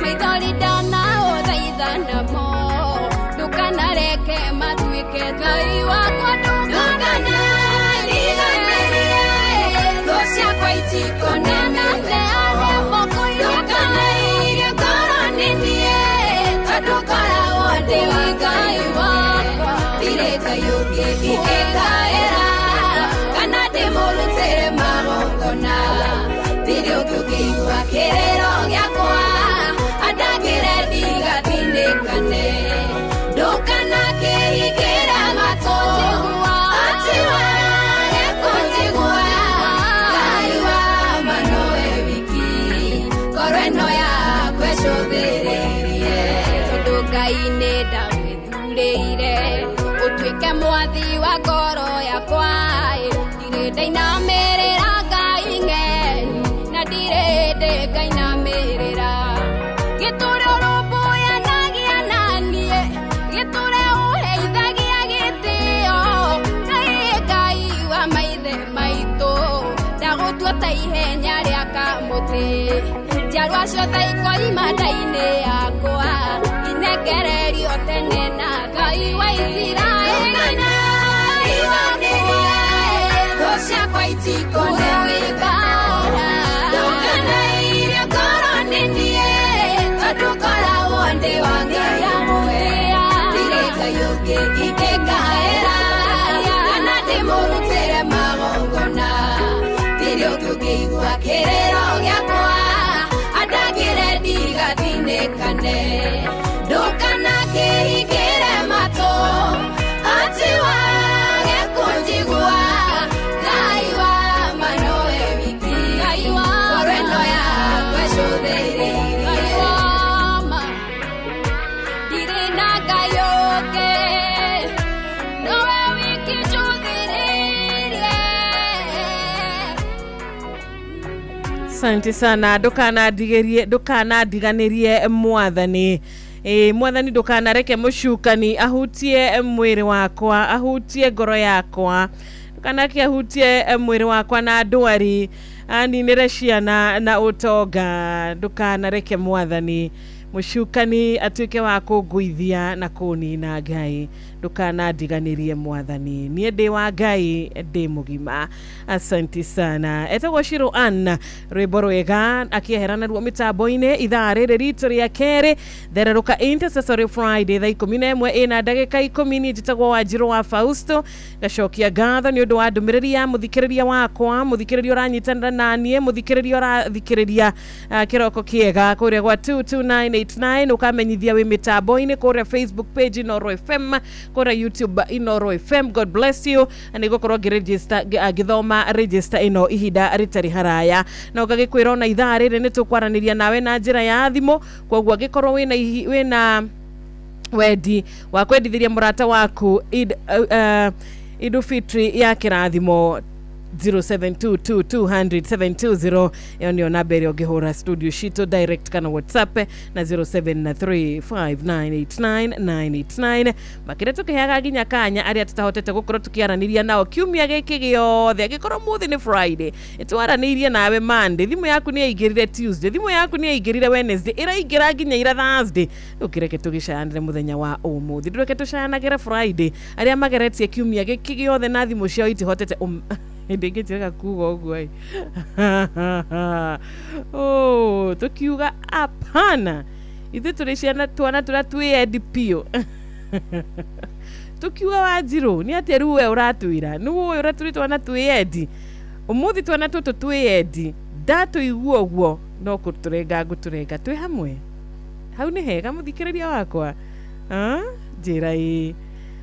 Maithori ndanaũthaitha namo, ndũkanareke matuĩke. Ngai wakwa, ndũkanandiganĩrie, thũ ciakwa itikone. Ndagwĩthurĩire ũtuĩke mwathi wa ngoro yakwa ndirĩ ndainamĩrĩra Ngai ng'eni na ndirĩ ndĩ ngainamĩrĩra gĩtũre ũrũmbũyanagia na niĩ gĩtũre ũheithagia gĩtĩo Ngai Ngai wa maithe maitũ ndagũtua ta ihenya rĩa kamũtĩ njiarwa ciothe ikoima nda-inĩ yakwa inengererio tene na Ngai wa Isiraeli thũ ciakwa itikũnewe mbara ndũkanairie ngoro nĩ niĩ tondũ ngoragwo ndĩ wa Ngai ũmwe ndirĩ Ngai ũngĩ ingĩkaĩra kana ndĩmũrutĩre magongona ndirĩ ũngĩ ũngĩigua kĩrĩro gĩakwa andangĩre ndigathinĩkane ndũkanakĩhingĩre matũ atĩ wage kũnjigua Ngai wa ma nowe wiki Ngai wa ngoro ĩno yakwa ĩcũthĩrĩirie Ngai wa ma ndirĩ na Ngai ũngĩ nowe wiki njũthĩrĩirie. Asante sana, ndukanandigerie ndukanandiganirie mwathani. Ĩ mwathani, ndukanareke mũcukani ahutie mwĩrĩ wakwa, ahutie ngoro yakwa, ndukanake ahutie mwĩrĩ wakwa na ndwari, aninĩre ciana na ũtonga. Ndukanareke mwathani mũcukani atuĩke wa kũngũithia na kũnina. Ngai, ndukanandiganĩrie mwathani, niĩ ndĩ wa Ngai, ndĩ mũgima. Asanti sana. Etagwo Shiro Ann, rwĩmbo rwega akĩehera naruo mĩtambo-inĩ ithaa rĩrĩ ritũ rĩa kerĩ, thererũka Intercessory Friday, thaa 11 ĩna ndagĩka 10. Niĩ njĩtagwo Wanjirũ wa Fausto. Ngacokia ngatho nĩ ũndũ wa ndũmĩrĩri ya mũthikĩrĩria wakwa, mũthikĩrĩria ũranyitanĩra na niĩ, mũthikĩrĩria ũrathikĩrĩria kĩroko kĩega kũrĩa gwa 22989, ũkamenyithia wĩ mĩtambo-inĩ kũrĩa Facebook page Inooro FM, kũrĩa YouTube Inooro FM. God bless you. Na nĩngũkorwo ngĩregister ngĩthoma register ĩno ihinda rĩtarĩ haraya, na ũgagĩkwĩra ona ithaa rĩrĩ nĩ tũkwaranĩria nawe na njĩra ya thimũ. Koguo angĩkorwo wĩna wendi wa kwendithĩria mũrata waku Idu Fitri ya kĩrathimo, 0722200720 ĩyo nĩyo namba ĩrĩa ũngĩhũra studio citũ direct kana WhatsApp, na 0735989989. Makĩria tũkĩheaga nginya kanya arĩa tũtahotete gũkorwo tũkĩaranĩria nao kiumia gĩkĩ gĩothe. Angĩkorwo mũthĩ nĩ Friday, twaranĩirie nawe Monday, thimũ yaku nĩ yaingĩrire Tuesday, thimũ yaku nĩ yaingĩrire Wednesday, ĩraingĩra nginya ira Thursday, rĩu kĩreke tũgĩcayanĩre mũthenya wa ũmũthĩ, ndũreke tũcayanagĩre Friday. Arĩa mageretie kiumia gĩkĩ gĩothe na thimũ ciao itihotete ndĩngĩnjĩrega kuga ũguo ĩ. Oh, tũkiuga apana, ithuĩ tũrĩ ciana twana tũrĩa twĩyendi biũ. Tũkiuga Wanjirũ nĩ atĩa rĩu we ũratwĩra nĩ ũĩ ũrĩa tũrĩ twana twĩyendi? Ũmũthĩ twana tũtũ twĩyendi ndatũigua ũguo no kũtũrenga ngũtũrenga twĩ hamwe. Hau nĩ hega mũthikĩrĩria wakwa? Ah, njĩra ĩ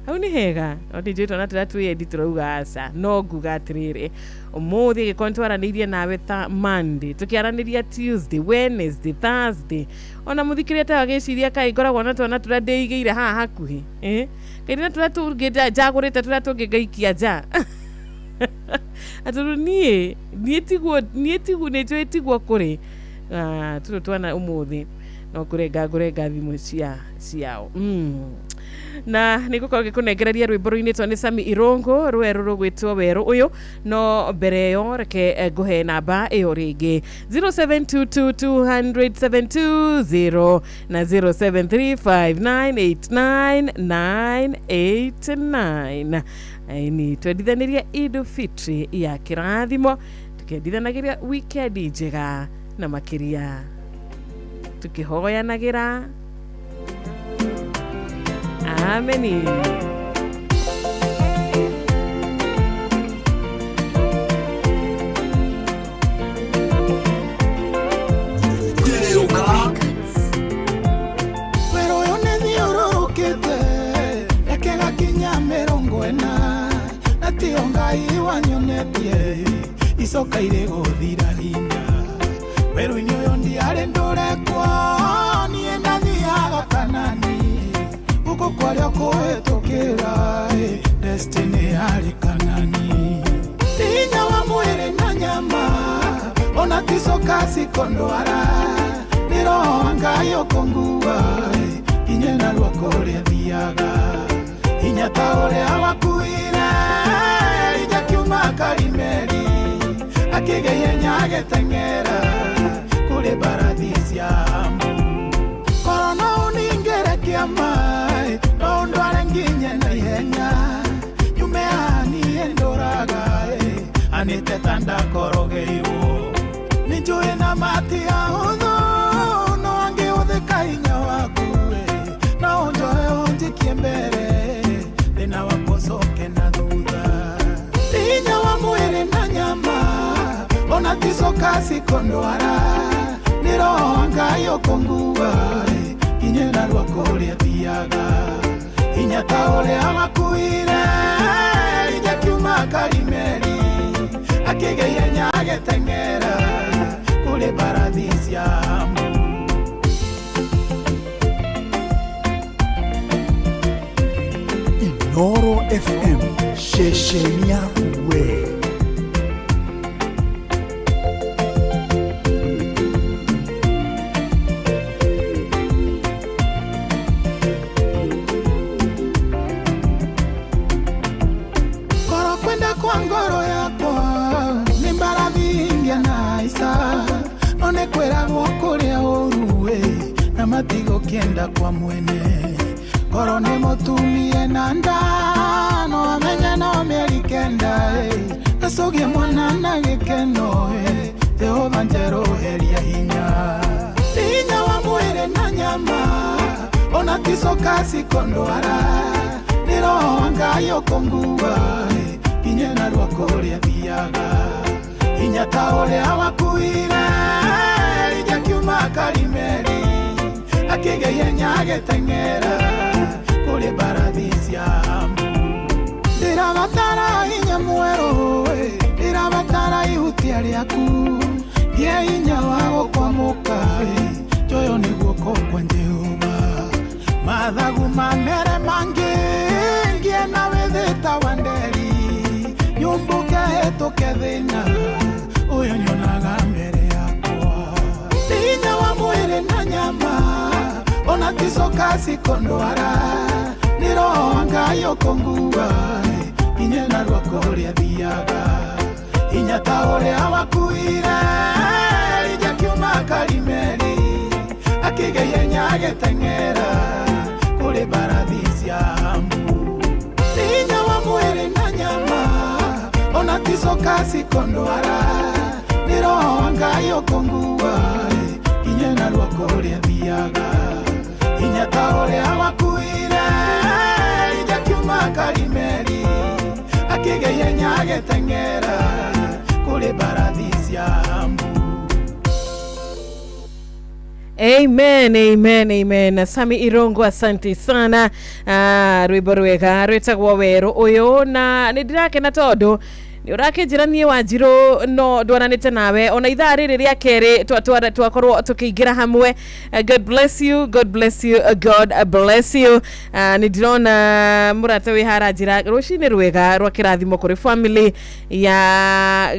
hau nĩ hega? No ndinjũĩ twana tũrĩa twĩyendi tũrauga aca, no nguga atĩrĩrĩ, ũmũthĩ gĩkorwo nĩtwaranĩirie nawe ta Monday, tũkĩaranĩria Tuesday, Wednesday, Thursday, ona mũthikĩrĩria ta agĩciria kaĩ ngoragwo na twana tũrĩa ndĩigĩire haha hakuhĩ, eh? Kaĩ na tũrĩa tũngĩ njagũrĩte tũrĩa tũngĩ ngaikia nja atũrũ niĩ tiguo nĩ njũĩ tiguo kũrĩ. Ah, tũtũ twana ũmũthĩ no kũrenga ngũrenga thimũ ciao na nĩ ngũkorwo ngĩkũnengereria rwĩmbo rũinĩtwo nĩ Sami Irũngũ, rwerũ rũgwĩtwo Werũ Ũyũ. No mbere ĩyo reke ngũhe namba ĩyo rĩngĩ, 0722200720 na 0735989989. Ni twendithanĩria Idu Fitri ya kĩrathimo, tũkĩendithanagĩria wikendi njega, na makĩria tũkĩhoyanagĩra. Ameni. Thererũka. Wĩra ũyũ nĩ thiũrũrũkĩte reke gakinya 40 na tio Ngai wanyonetie icoka irĩ gũthira hinya werũ-inĩ ũyũ ndiarĩ ndũrekwo niĩ ndathiaga kanani gũkũ kwarĩ. ũrĩa ũkũhĩtũkĩra destiny yarĩ Kanani. Ti hinya wa mwĩrĩ na nyama ona ticoka cikondwara nĩ roho wa Ngai ũkũngua nginye narua kũrĩa thiaga. Hinya ta ũrĩa wakuire Elija kiuma Karimeli akĩgĩa ihenya agĩteng'era kũrĩ mbarathi cia Ahabu. Korwo no ũningĩre kĩama no ũndware nginye na ihenya nyume haha niĩ ndũraga anĩte ta ndakorogeirwo. Nĩ njũĩ na mati ahũthũ no angĩhũthĩka hinya waku no ũnjoe ũnjikie mbere thĩna wakwa ũcoke na thutha. Ti hinya wa mwĩrĩ na nyama ona ticoka cikondwara nĩ roho wa Ngai ũkũngua nginye narua kũrĩa thiaga. Hinya ta ũrĩa wakuire Elija kiuma Karimeli akĩgĩa ihenya agĩteng'era kũrĩ mbarathi cia Ahabu. Inoro FM ceceni yaku we. Korwo kwenda kwa ngoro yakwa nĩ mbarathi ingĩanaica no nĩ kwĩragwo kũrĩa ũru na matigũkĩenda kwa mwene. Korwo nĩ mũtumie na nda no amenye no mĩeri kenda acũgie mwana na gĩkeno Jehova njerũheria hinya. Ti hinya wa mwĩrĩ na nyama ona ticoka cikondwara nĩ roho wa Ngai ũkũngua nginye narua kũrĩa thiaga. Hinya ta ũrĩa wakuire Elija kiuma Karimeli akĩgĩa ihenya agĩteng'era kũrĩ mbarathi cia Ahabu. Ndĩrabatara hinya mwerũ ndĩrabatara ihutia rĩaku ngĩe hinya wa gũkwamũka njoyo nĩ guoko kwa Jehova. Mathagu mamere mangĩ ngĩe na wĩthĩ ta wa nderi nyumbũke hĩtũke thĩna ũyũ nyonaga mbere yakwa. Ti hinya wa mwĩrĩ na nyama ona ticoka cikondwara nĩ roho wa Ngai ũkũngua nginye narua kũrĩa thiaga. Hinya ta ũrĩa wakuire Elija kiuma Karimeli akĩgĩa ihenya agĩteng'era kũrĩ mbarathi cia Ahabu. Ti hinya wa mwĩrĩ na nyama ona ticoka cikondwara nĩ roho wa Ngai ũkũngua nginye narua kũrĩa thiaga. Hinya ta ũrĩa wakuire Elija kiuma Karimeli akĩgĩa ihenya agĩteng'era kũrĩ mbarathi cia Ahabu. Amen, amen, amen. Sami Irongo, asante sana. Rwimbo rwega rwĩtagwo werũ ũyũ na nĩ ndĩrakena tondũ nĩ ũrakĩnjĩra niĩ Wanjirũ no ndwaranĩte nawe ona ithaa rĩrĩ rĩa kerĩ twakorwo tũkĩingĩra hamwe. God bless you, God bless you, God bless you. Nĩ ndĩrona mũrata wĩ haranjĩra rũcinĩ rwega rwa kĩrathimo kũrĩ family ya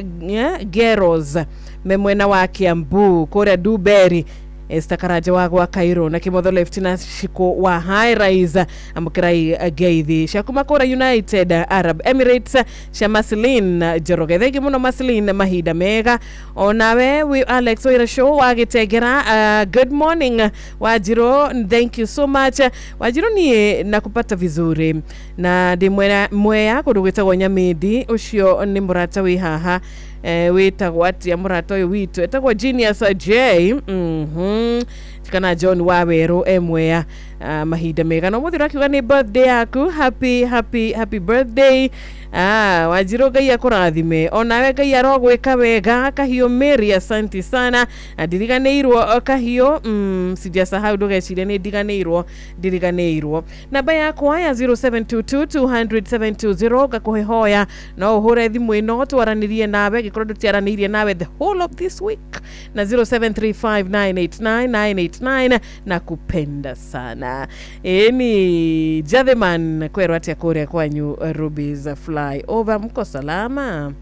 Geros me mwena wa Kiambu kũrĩa Duberi Esther Karanja wa gwa Cairo na Kimotho Left na Shiko wa High Rise amũkĩrai ngeithi cia kuma kũrĩa United Arab Emirates cia Marceline Njoroge. Thengi mũno Marceline, mahinda mega onawe wi Alex Oira Show wa Gĩtengera. Good morning Wanjirũ, thank you so much Wanjirũ, niĩ nakupata vizuri na ndĩ mwea kũndũ gwĩtagwo Nyamĩndi. Ũcio nĩ mũrata wĩ haha wĩtagwo atĩa mũrata ũyũ witũ etagwo Genius J kana John wa Werũ e mwea. Mahinda mega na ũmũthĩ ũrakiuga nĩ birthday yaku. Happy, happy, happy birthday. Wanjirũ Ngai akũrathime, onawe Ngai arogwĩka wega. Kahiũ Mary, asanti sana. Na ndiriganĩirwo Kahiũ, sijasahau, ndũgecirie nĩ ndiganĩirwo, ndiriganĩirwo. Namba yakwa ya 0722 200 720, ngakũhe hoya no ũhũre thimũ ĩno twaranĩrie nawe gĩkorwo ndũtiaranĩirie nawe the whole of this week, na 0735989989. Na kupenda sana. Ĩni Jatheman, kwerwo atĩa kũrĩa kwanyu Rubis Fly Over, mko salama?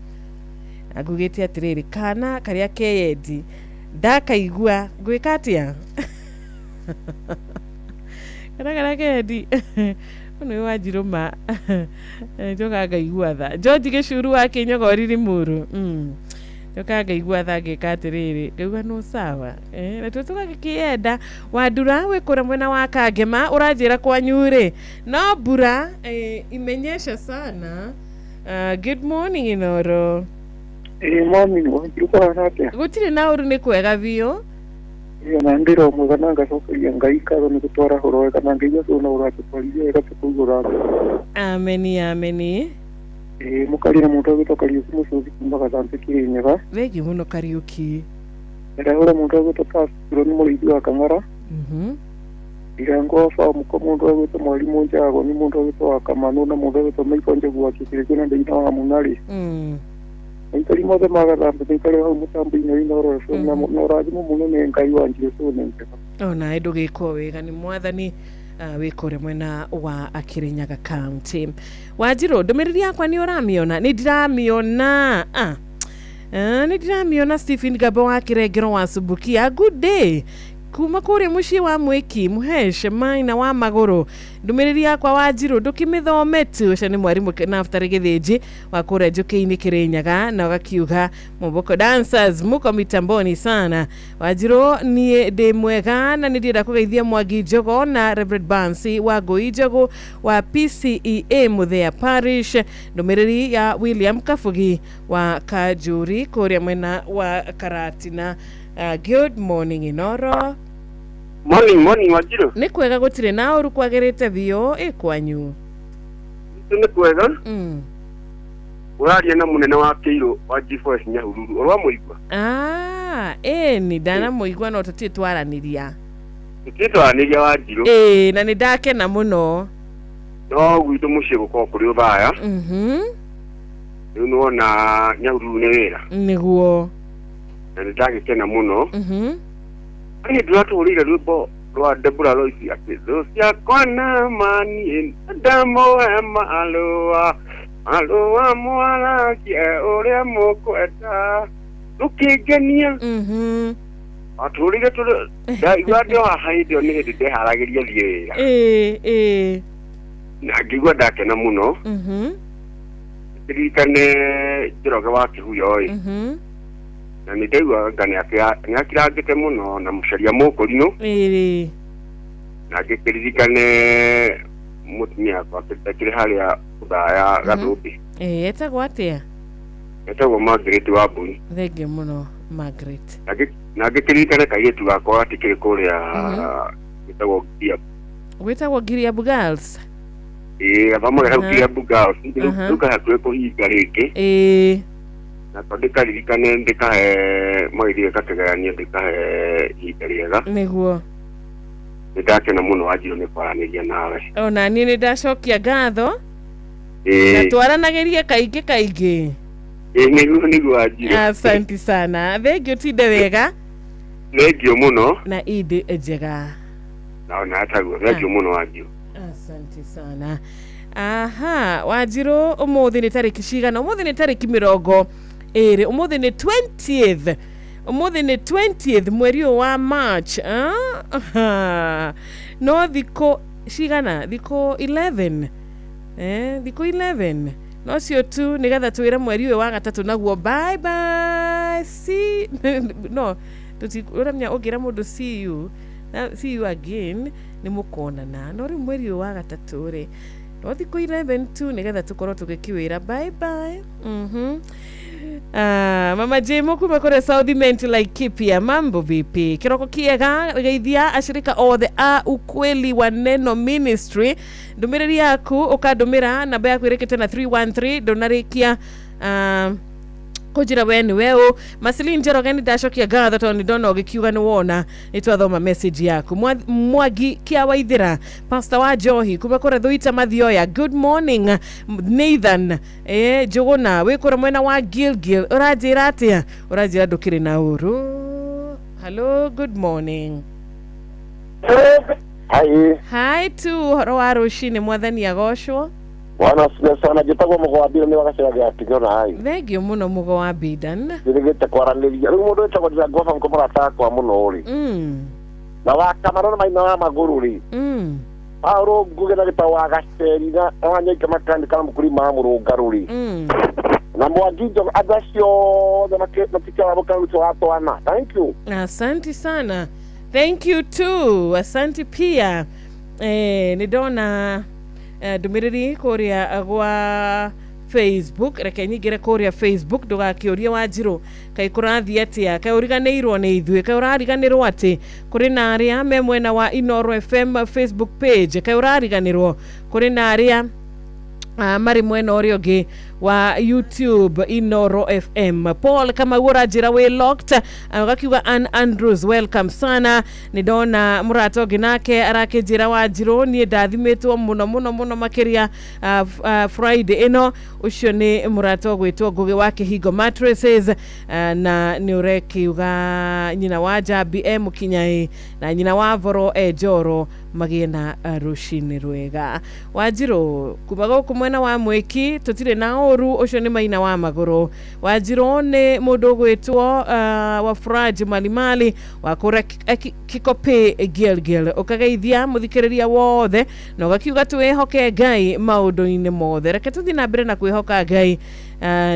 Angugĩte atĩrĩrĩ, kana karĩa keyendi ndakaigua ngwĩka atĩa, kana karĩa keyendi ũyũ nĩ Wanjirũ ma njoka ngaigua tha. George Gĩcuru wa Kĩnyogori Limuru, njoka ngaigua tha, ngĩka atĩrĩrĩ, ngaigua no sawa, natuo tũgagĩkĩenda. Wandura wĩ kũrĩa mwena wa Kangema, ũranjĩra kwanyu rĩ no mbura, imenyesha sana. Good morning, Inoro. Ĩĩ mami, Wanjirũ, kũhana atĩa? Gũtirĩ na ũru, nĩ kwega biũ. Ĩĩ, na ndĩra mwega na ngacokeria Ngai ngatho nĩ gũtwara hũro wega na ngaigua tũna ũratũtwarithia wega tũkũigũra. Ameni, ameni. Ĩĩ, mũkaria na mũndũ agwĩtwo Kariũki Mũcũthi kuma Gathambĩ, Kĩrĩnyaga. Thengiũ mũno, Kariũki. Ndahũra mũndũ agwĩtwo Pastor nĩ mũrĩithi wa Kang'ara. Ndirango wa Famuko, mũndũ agwĩtwo Mwarimũ Njago nĩ mũndũ agwĩtwo wa Kamanũ na mũndũ agwĩtwo Michael Njogu wa Kĩkĩrĩkũ na Ndĩina wa Mũnarĩ. Aikari mothe magathambĩ maikare hau mũtambo-inĩ wa Inooro FM na na ũrathimo mũno nĩ Ngai. Wanjirũ, tũne njega. Onawe ndũgĩkwo wega nĩ mwathani, wĩ kũrĩa mwena wa Kĩrĩnyaga County. Wanjirũ, ndũmĩrĩri yakwa nĩ ũramĩona? Nĩ ndiramĩona. Nĩ ndiramĩona. Stephen Gabo wa Kĩrengero wa Subukia, good day kuma kũrĩa mũciĩ wa Mwĩki Mũhesh Maina wa Magũrũ. Ndũmĩrĩri yakwa, Wanjirũ, ndũkĩmĩthome tu. Ũcio nĩ mwarimũ Naftari Gĩthĩnji wa kũrĩa Njũkĩ-inĩ, Kĩrĩnyaga, na ũgakiuga Moboko dancers muko mitamboni sana. Wanjirũ, niĩ ndĩ mwega na nĩ ndĩrenda kũgeithia Mwangi Njogo na Reverend Bansi wa Ngũi Njogu wa PCEA Muthea Parish. Ndũmĩrĩri ya William Kabugi wa Kanjuri kũrĩa mwena wa Karatina. Good morning, Inoro. Morning, morning, Wanjirũ. Nĩ kwega, gũtirĩ na ũru, kwagĩrĩte biũ. Ĩ kwanyu? Nĩ kwega. Ũraria na mũnene wa Kĩirũ wa G4S Nyahururu, ũrwa mũigua. Ah, ĩni ndanamũigua no tũtirĩ twaranĩria. Tũtirĩ twaranĩria, Wanjirũ. Ĩĩ, na nĩ ndakena mũno. No gwitũ mũciĩ gũkorwo kũrĩ ũthaya. Rĩu nĩwona Nyahururu nĩ wĩra. Nĩguo. Na nĩ ndagĩkena mũno. Niĩ ndĩratũhũrĩire rwĩmbo rwa Deborah Loisi atĩ thũ ciakwa na maniĩ ndamũhe marũa, marũa mwaragie ũrĩa mũkwenda rũkĩngenia. Watũhũrĩire tũrĩ ndaigua ndĩ o haha hĩndĩ ĩyo, nĩ hĩndĩ ndeharagĩria thiĩ wĩra. Ĩĩ ĩĩ. Na ngĩigua ndakena mũno. Ririkane Njoroge wa Kĩhuyo ĩ. Na nĩ ndaigua anga nĩ akirangĩte mũno na mũcaria mũkũrinũ. Na ngĩkĩririkane mũtumia wakwa akĩrĩ harĩa ũthaya Gathũmbĩ. Ĩĩ, etagwo atĩa? Etagwo Margaret wa Mbui. Thengiũ mũno, Margaret. Na ngĩkĩririkane kairĩtu gakwa gatikĩrĩ kũrĩa gĩtagwo Giab. Gwĩtagwo Giriabu Girls. Ĩĩ, gathomaga hau Giabu Girls. Rĩu kahakuhĩ kũhinga rĩngĩ. Na to ndĩkaririkane, ndĩkahe magĩthiĩ gakĩgeranio, ndĩkahe ihinda rĩega. Nĩguo. Nĩ ndakena mũno, Wanjirũ, nĩ kwaranĩria nawe. Ona niĩ nĩ ndacokia ngatho na twaranagĩrie kaingĩ kaingĩ. Ĩĩ, nĩguo nĩguo, Wanjirũ. Asanti sana, thengiũ, tinde wega. Thengiũ mũno. Na indi njega. Na ona taguo, thengiũ mũno, Wanjirũ. Asante sana. Aha, Wanjirũ, ũmũthĩ nĩ tarĩki cigana? Ũmũthĩ nĩ tarĩki 20, ũmũthĩ nĩ 20th, ũmũthĩ nĩ 20th mweri ũyũ wa March. Ah? Aha. No thikũ cigana? Thikũ 11, thikũ 11 nocio tu nĩgetha twĩre mweri ũyũ wa gatatũ naguo bye bye, see no ũramenya ũngĩra mũndũ see you na see you again nĩ mũkonana, no rĩu mweri ũyũ wa gatatũ rĩ, no thikũ 11 tu nĩgetha tũkorwo tũgĩkiwĩra bye bye. Ah, mama Jemo kuma kore South Ment Laikipia, mambo vipi? Kiroko kiega geithia ashirika othe a ukweli wa neno ministry. Ndumiriri yaku ukandumira namba yaku irikite na 313 ndunarikia kũnjĩra we nĩ weũ Marceline Njoroge nĩ ndacokia ngatho tondũ nĩ ndona ũgĩkiuga nĩ wona nĩ twathoma message yaku. Mwangi Kia Waithĩra, pastor wa Njohi kuma kũrĩa Thuita Mathioya, good morning. Nathan Njũgũna wĩ kũrĩa mwena wa Gilgil, ũranjĩra atĩa? Ũranjĩra ndũkĩrĩ na ũru. Hello, good morning. Hi. Hi tu, ũhoro wa rũcinĩ, mwathani agocwo. Bwana asifiwe sana. Njĩtagwo Mũgwambire nĩ wa gacĩra gĩa Tigona hai. Thengio mũno Mũgo wa Bidan. Njĩrĩgĩte kwaranĩria. Rĩu mũndũ wĩtagwo Ndirango Baba mũrata wakwa mũno rĩ. Na wa Kamarũ na Maina wa Magũrũ rĩ. Paũlũ Ngugi na gĩtau wa Gaceri na wa Nyaika Makanika na Mũkũrima wa Mũrũngarũ rĩ. Na Mwangi Njogu, andũ acio othe matikĩramũkĩra rutwo wa twana. Thank you. Asante sana. Thank you too. Asante pia. Nĩ ndona ndũmĩrĩri kũrĩa gwa Facebook, reke nyingĩre kũrĩa Facebook ndũgakĩũrie Wanjirũ kaĩ kũrathiĩ atĩa, kaĩ ũriganĩirwo nĩ ithuĩ, kaĩ ũrariganĩrwo atĩ kũrĩ na arĩa me mwena wa Inoro FM Facebook page, kaĩ ũrariganĩrwo kũrĩ na arĩa marĩ mwena ũrĩa ũngĩ wa YouTube Inoro FM. Paul Kamau ũranjĩra wĩ locked, ũgakiuga Ann Andrews welcome sana. Nĩ ndona mũrata ũngĩ nake arakĩnjĩra Wanjirũ niĩ ndathimĩtwo mũno mũno mũno makĩria Friday ĩno. Ũcio nĩ mũrata ũgwĩtwo Ngũgĩ wa Kĩhingo Mattresses, na nĩ ũrekiuga nyina wa Njambi e Mũkinyai na nyina wa Voro e Njoro magĩe na rũcinĩ rwega. Wanjirũ kuma gũkũ mwena wa Mwĩki tũtirĩ na ũru, ũcio nĩ Maina wa Magũrũ. Wanjirũ nĩ mũndũ ũgwĩtwo wa Furaji Malimali wa kũrĩa Kikopĩ Gilgil, ũkageithia mũthikĩrĩria wothe na ũgakiuga twĩhoke Ngai maũndũ-inĩ mothe. Reke tũthiĩ na mbere na kwĩhoka Ngai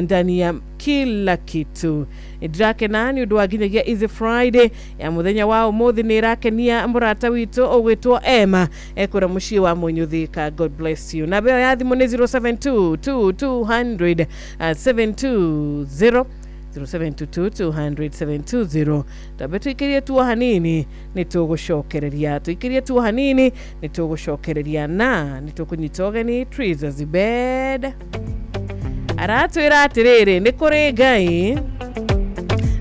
ndani ya kila kitu. Ndĩrakena nĩ ũndũ wa nginyagia Easy Friday ya mũthenya wa ũmũthĩ, nĩ ĩrakenia mũrata witũ ũgwĩtwo Emma ekũra mũciĩ wa Mũnyũthika. God bless you. Namba ĩyo ya thimũ nĩ 072 200 720, 0722 200 720. Tambe tũikĩrie tuo hanini nĩ tũgũcokereria, tũikĩrie tuo hanini nĩ tũgũcokereria na nĩ tũkũnyita ũgeni Triza Zibed aratwĩra atĩrĩrĩ nĩ kũrĩ Ngai.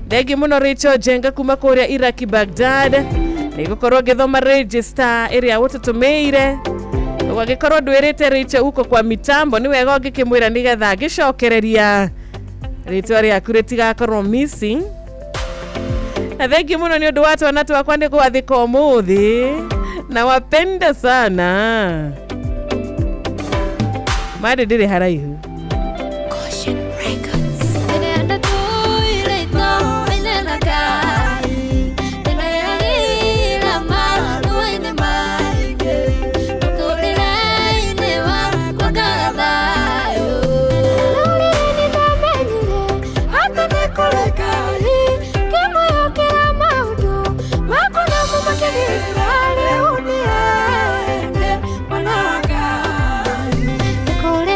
Thengi mũno Rachel Jenga kuma kũrĩa Iraki Baghdad, nĩ gũkorwo ngĩthoma register ĩrĩa ũtũtũmĩire. Ũgagĩkorwo ndwĩrĩte Rachel uko kwa mitambo, nĩ wega ũngĩkĩmwĩra nĩgetha ngĩcokereria rĩtwa rĩaku rĩtigakorwo missing. Na thengi mũno nĩ ũndũ wa twana twakwa nĩ gwathĩka ũmũthĩ, na wapenda sana. Marĩ ndĩrĩ haraihu. Kore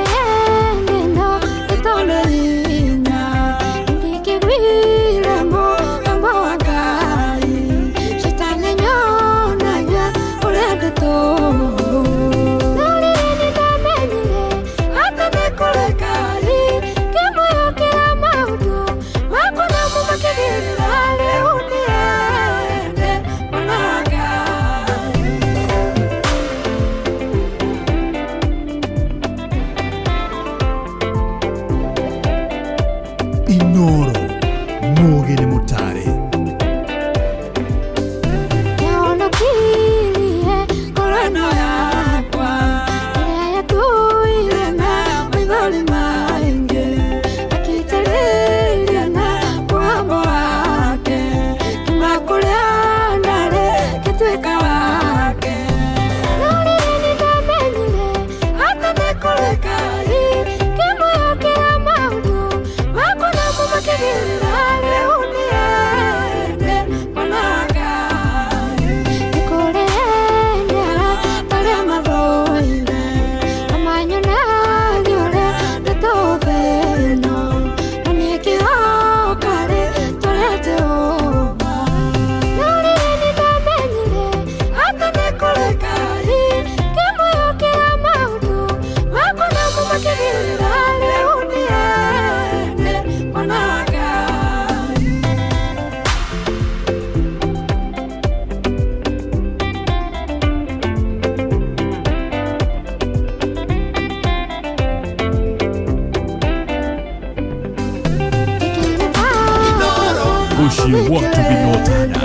Gĩtũmi Watu Vihotana.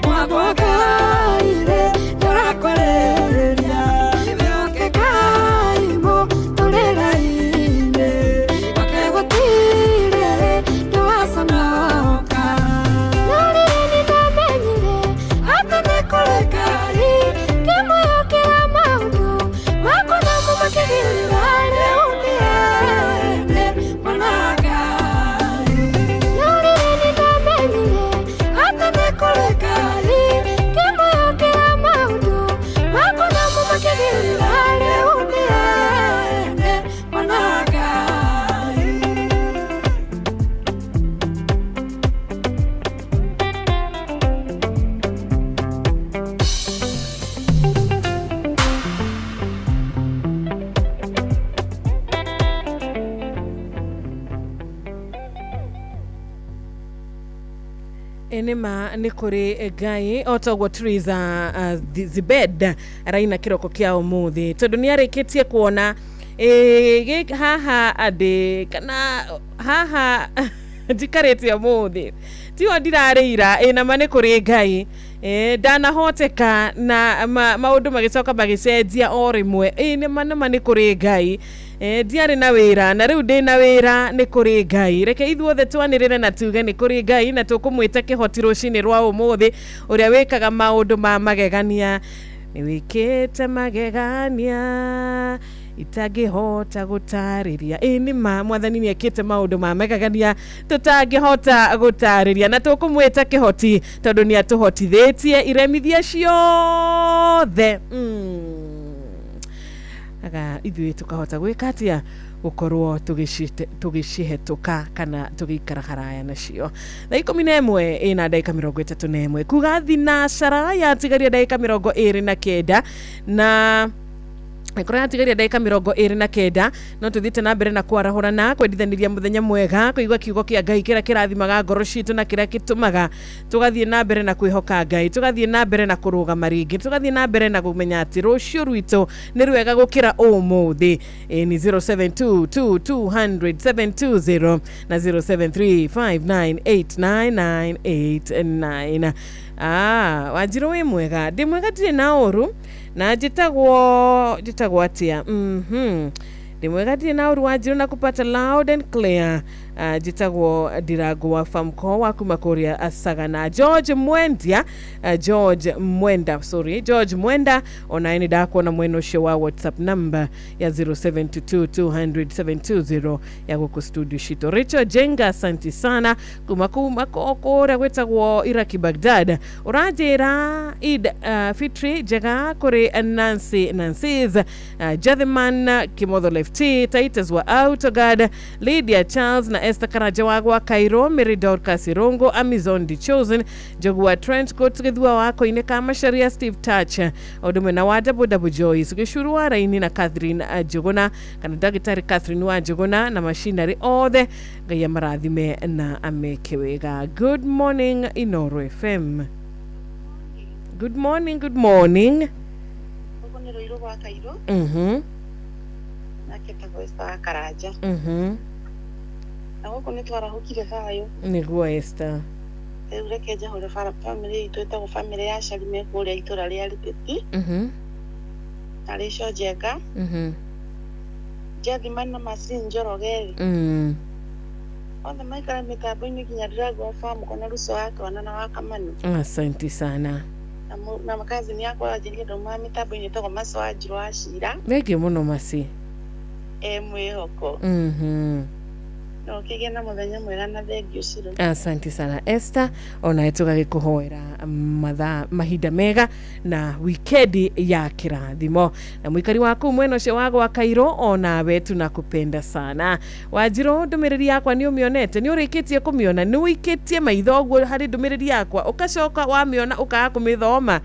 Mwambogaire nĩũrakwarĩrĩria Wĩhokekai mũtũrĩre-inĩ Gwake gũtirĩ ndĩwaconoka No rĩrĩ nĩndamenyire atĩ nĩ kũrĩ Ngai ngĩmwĩhokera maũndũ makwa namo makĩgĩrĩra rĩu niĩ nĩ mwana wa Ngai. No rĩrĩ nĩndamenyire atĩ nĩ kũrĩ Ngai ngĩmwĩhokera maũndũ makwa namo makĩgĩrĩra rĩu niĩ nĩ mwana wa Ngai. Nĩma nĩ kũrĩ Ngai o ta ũguo Teresa Zibed araina kĩroko kĩa ũmũthĩ tondũ nĩ arĩkĩtie kuona haha andĩ kana haha njikarĩte ũmũthĩ tiho ndirarĩira ĩ nama nĩ kũrĩ Ngai ndanahoteka na maũndũ magĩcoka magĩcenjia o rĩmwe ĩ nĩma nĩma nĩ kũrĩ Ngai ndiarĩ na wĩra na rĩu ndĩ na wĩra nĩ kũrĩ Ngai. Reke ithuothe twanĩrĩre na tuge nĩ kũrĩ Ngai na tũkũmwĩta kĩhoti rũcinĩ rwa ũmũthĩ ũrĩa wĩkaga maũndũ ma magegania. Nĩ wĩkĩte magegania itangĩhota gũtarĩria. Ĩ nĩ ma mwathani nĩ ekĩte maũndũ ma magegania tũtangĩhota gũtarĩria na tũkũmwĩta kĩhoti tondũ nĩ atũhotithĩtie iremithia ciothe. Aga ithuĩ tũkahota gwĩka atĩa gũkorwo tũgĩcihetũka kana tũgĩikara haraya nacio. Thaa 11 ĩna ndagĩka 31 kuga thinacara yatigaria ndagĩka 29 na ĩkorwo yatigaria ndagĩka 29 no tũthiĩte na mbere na kwarahũrana kwendithanĩria mũthenya mwega kũigua kiugo kĩa Ngai kĩrĩa kĩrathimaga ngoro citũ na kĩrĩa gĩtũmaga tũgathiĩ na mbere na kwĩhoka Ngai tũgathiĩ na mbere na kũrũgama rĩngĩ tũgathiĩ na mbere na kũmenya atĩ rũciũ rwitũ nĩ rwega gũkĩra ũmũthĩ. Ni 0722200720 na 0735989989. Wanjirũ wĩ mwega? Ndĩ mwega ndirĩ na ũru na njĩtagwo atĩa? Ndĩ mwega ndirĩ na ũru Wanjirũ na kupata loud and clear. Njĩtagwo Ndirango wa Famco wa kuma kũrĩa Sagana. George Mwendia, George Mwenda, sorry, George Mwenda onaye nĩ ndakuona mwena ũcio wa WhatsApp number ya 0722200720 ya gũkũ studio citũ. Rachel Jenga, asanti sana kuma kũrĩa gwĩtagwo Iraki Baghdad. Ũranjĩra Eid Fitri njega kũrĩ Nancy Nancy's, Jathiman Kimotho Lefty, Titus wa Autoguard, Lydia Charles na Esther Karanja wa gwa Cairo, Mary Dorcas Irongo, Amazon The Chosen, Njogu wa Trent Court Gĩthua wa Koine ka Macharia, Steve Touch, ũndũ ũmwe na wa Double Double Joyce Gĩcuru wa Raini na Catherine Njũgũna kana ndagĩtarĩ Catherine wa Njũgũna na macinarĩ othe. Ngai amarathime na ameke wega. Good morning Inoro FM. Good morning, good morning. Ũguo nĩ Rũirũ gwa Kairũ nake etagwo Esther wa Karanja. Na gũkũ nĩ twarahũkire thayũ. Nĩguo Esther. Rĩu reke njahũre bamĩrĩ itũ ĩtagwo bamĩrĩ ya Sharime kũrĩa itũra rĩa Rĩtĩti na Rachel Njenga, Jethima na Mercy Njoroge rĩ othe maikara mĩtambo-inĩ nginya Ndirango wa Famco na Ruco wa Twana na wa Kamanu. Asante sana. Na makazini yakwa wanjĩrie ndauma mĩtambo-inĩ ĩtagwo Maco wa Njirũ wa Cira. Thengiũ mũno Maci. Mwĩhoko. No ũkĩgĩe na mũthenya mwega na thengiũ Ciro. Asante sana Esther, onawe tũgagĩkũhoera mathaa mahinda mega na wikendi ya kĩrathimo na mũikari waku mwena ũcio wa gwa Kairũ onawe tunakupenda sana. Wanjirũ ndũmĩrĩri yakwa nĩ ũmĩonete? Nĩ ũrĩkĩtie kũmĩona? Nĩ ũikĩtie maitho ũguo harĩ ndũmĩrĩri yakwa ũgacoka wamĩona ũkaga kũmĩthoma?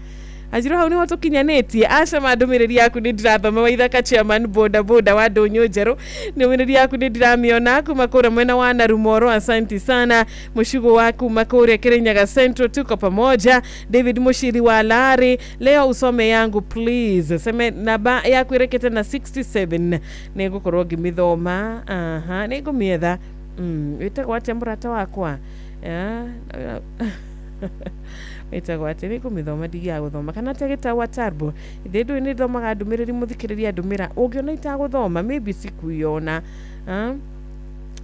Anjirũ hau nĩho tũkinyanĩtie. Acama ndũmĩrĩri yaku nĩ ndĩrathoma. Waithaka chairman boda boda wa ndũnyũ njerũ, ndũmĩrĩri yaku nĩ ndĩramĩona kuma kũrĩa mwena wa Narumoro. Asanti sana. Mũcugũ wa kuma kũrĩa Kirinyaga Central, tuko pamoja. David Mushiri wa Lari, leo usome yangu please. Seme namba yaku ĩrekete na 67 nĩngũkorwo ngĩmĩthoma. Aha, nĩngũmĩetha. Wĩtagwo atĩa mũrata wakwa? Wĩtagwo atĩ nĩ kũmĩthoma ndigiaga gũthoma kana atĩa gĩtagwo atarbo ithe ndũĩ nĩ thomaga ndũmĩrĩri mũthikĩrĩria ndũmĩra ũngĩona itagũthoma maybe sikuiona.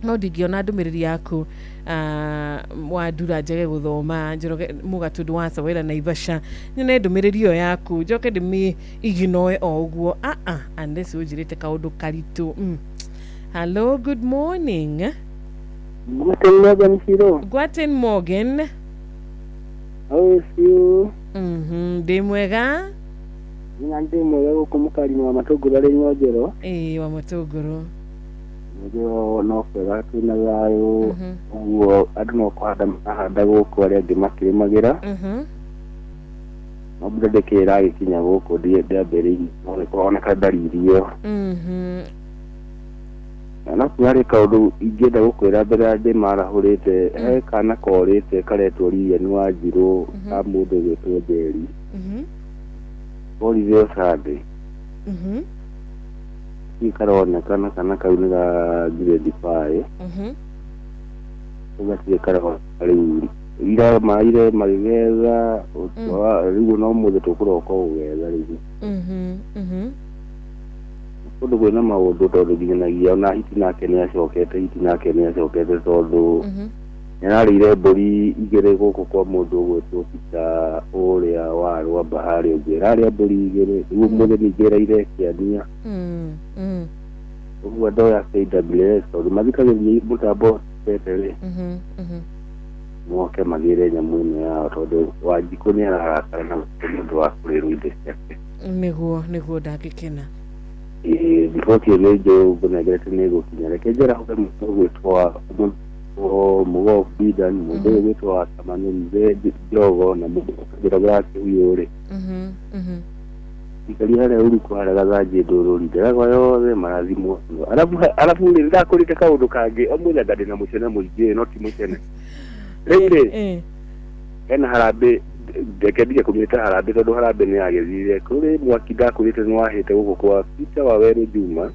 No ndingĩona ndũmĩrĩri yaku wandura njage gũthoma Njoroge Mũgatũndũ wa Sawera Naivasha nyone ndũmĩrĩri ĩyo yaku njoke ndĩmĩ iginoe o ũguo unless ũnjĩrĩte kaũndũ karitũ. Hello, good morning. Guten Morgen, Shiro. Guten Morgen. How is you? Ndĩ mwega. Nina ndĩ mwega gũkũ mũkari wa Matũngũrũ arĩ Nyonjero. Ĩĩ wa Matũngũrũ. Nyonjero no kwega twĩna thayũ ũguo andũ no kũhanda marahanda gũkũ arĩa angĩ makĩrĩmagĩra. No mbura ndĩkĩ ĩragĩkinya gũkũ ndĩambĩrĩirie no nĩ kũroneka ndariri ĩyo. Na harĩ kaũndũ ingĩenda gũkwĩra mbere ya ndĩmarahũrĩte he kana korĩte karetwo Lilian Wanjirũ ka mũndũ ũgwĩtwo Njeri. Korire Sunday. Karonekana kana kau nĩ ga grade 5. Ũgatirĩ karoneka rĩu ira maire magĩgetha rĩu no mũthĩ tũkũroka gũgetha rĩu. Kũndũ kwĩna maũndũ tondũ nginyanagia ona hiti nake nĩ acokete tondũ nĩararĩire mbũri igĩrĩ gũkũ kwa mũndũ ũgwĩtwo Peter ũrĩa wa Rwamba harĩa ũngĩ ararĩa mbũri igĩrĩ rĩu ũmũthĩ ningĩ ĩraire kĩania. Ũguo andũ aya KWS tondũ mathikagĩrĩria mũtambo tete rĩ moke magĩre nyamũ ĩno yao tondũ Wanjikũ nĩ ararakara na nĩ ũndũ wa kũrĩrwo indo ciake. Nĩguo ndangĩkena. Riboti ĩyo nĩ njũĩ ngũnengerete nĩ ĩgũkinya reke njarahoke mũndũ ũgwĩtwo Mũgo Bidan mũndũ ũyũ ũgwĩtwo wa Kamanu Mzee Njogo na mũndũ Njoroge wa Kĩhuyu rĩ ikari harĩa ũrukũ harĩa Gathanjĩ Ndũrũri nderagwa yothe marathimwo arabu rĩ ndakũrĩte kaũndũ kangĩ ũmũthĩ anga ndĩna mũcene mũingĩ no ti mũcene rĩu rĩ hena harambĩ reke ndige kũmĩta harambĩ tondũ harambĩ nĩ yagĩthire kũrĩ mwaki ndakũrĩte nĩ wahĩte gũkũ kwa Peter Wawerũ Juma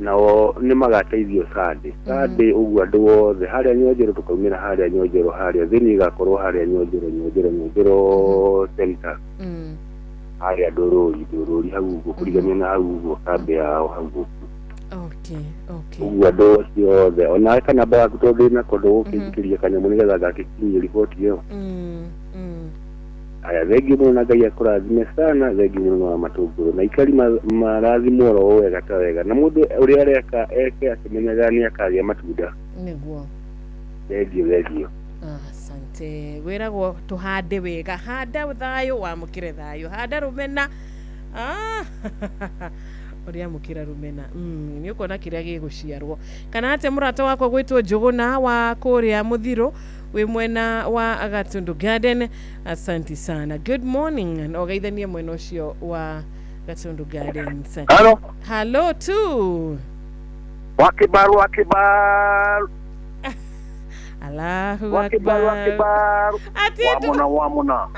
nao nĩ magateithio Sunday ũguo andũ othe harĩa Nyonjero tũkaumĩra harĩa Nyonjero harĩa thĩinĩ ĩgakorwo harĩa Nyonjero center harĩa Ndũrũri hau ũguo kũrigania na hau ũguo kambĩ yao hau ũguo. Okay. Ũguo andũ acio othe ona kana namba yaku tondũ ndĩna kũndũ gũkĩnjikĩria kanyamũ nĩgetha ngagĩkinyia riboti ĩyo. Aya thengiũ mũno na Ngai akũrathime sana thengiũ mũno wa Matũngũrũ na ikari marathimwo oro wega ta wega na mũndũ ũrĩa areka eke akĩmenyaga nĩ akagĩa matunda. Nĩguo. Thengiũ. Asante. Wĩragwo tũhande wega handa thayũ wamũkĩre thayũ handa rũmena ũrĩa amũkĩra rũmena nĩ ũkuona kĩrĩa gĩgũciarwo kana atĩa mũrata wakwa gwĩtwo Njũgũna wa kũrĩa Mũthirũ wĩ mwena wa Gatundu Garden asanti sana good morning na ũgeithanie mwena ũcio wa Gatundu Gardens. Hello. Hello tu Wakibaru Allahu Akbar Wakibaru Wamona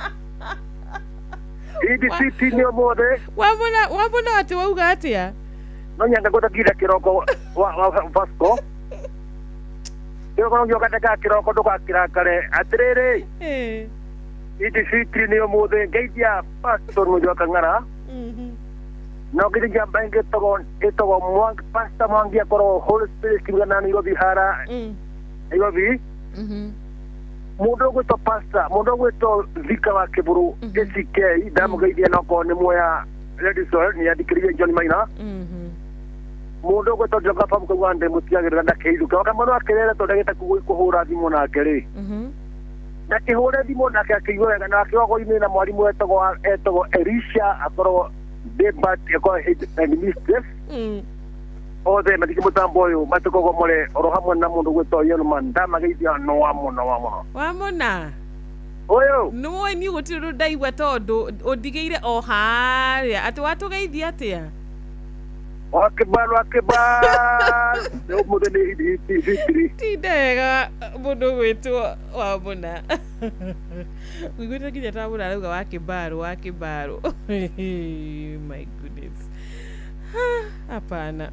EDCT nĩ ũmũthĩ wamona atĩ wauga atĩa no nyenda gũthakira kĩroko wa Vasco kĩroko no gĩoka kĩroko ndũgakirakare atĩrĩrĩ EDCT nĩ ũmũthĩ ngeithia Pastor Mũjũ Kang'ara no ngeithia mba ĩtagwo Mwangi Pastor Mwangi akorwo Holy Spirit kiuga na Nairobi hara Nairobi mundu ũgwĩtwo pastor mundu ũgwĩtwo Vika wa Kĩburu ACK ndamũgeithia no korwo nĩ muoya Redison nĩ athikĩrĩria John Maina mundu ũgwĩtwo Njoka Pam kauga ndĩ mũtigagĩrĩra ndakĩinũke wakamwana akĩrere tondũ ndagĩte kũhũra thimũ nake rĩ ndakĩhũre thimũ nake akĩigua wega na akĩogo-inĩ na mwarimũ etagwo Elisha akorwo Debat akorwo head mistress othe mathike mutambo uyu matukogo more oro hamwe na mundu gwitwo Yelman ndamageithia no wa muno wa muna uyu nuwe ni gutiri undu ndaigua tondu undigiire o haria ati watugeithia atia Wakibaru umuthi ni ti ndega mundu gwitwo wa muna wiguite nginya ta mundu arauga wa Kibaru my goodness. Hapana.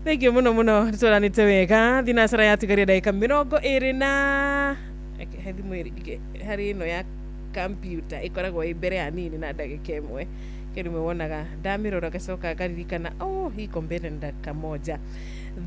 Thank you muno muno, twaranĩte wega. Thinacara yatigaria ndagĩka 20 na he thimũ harĩ ĩno ya computer ĩkoragwo ĩ mbere hanini na ndagĩka 1. Kĩrĩmwe wonaga ndamĩrora ngacoka ngaririkana, oh, iko mbere na ndagĩka 1.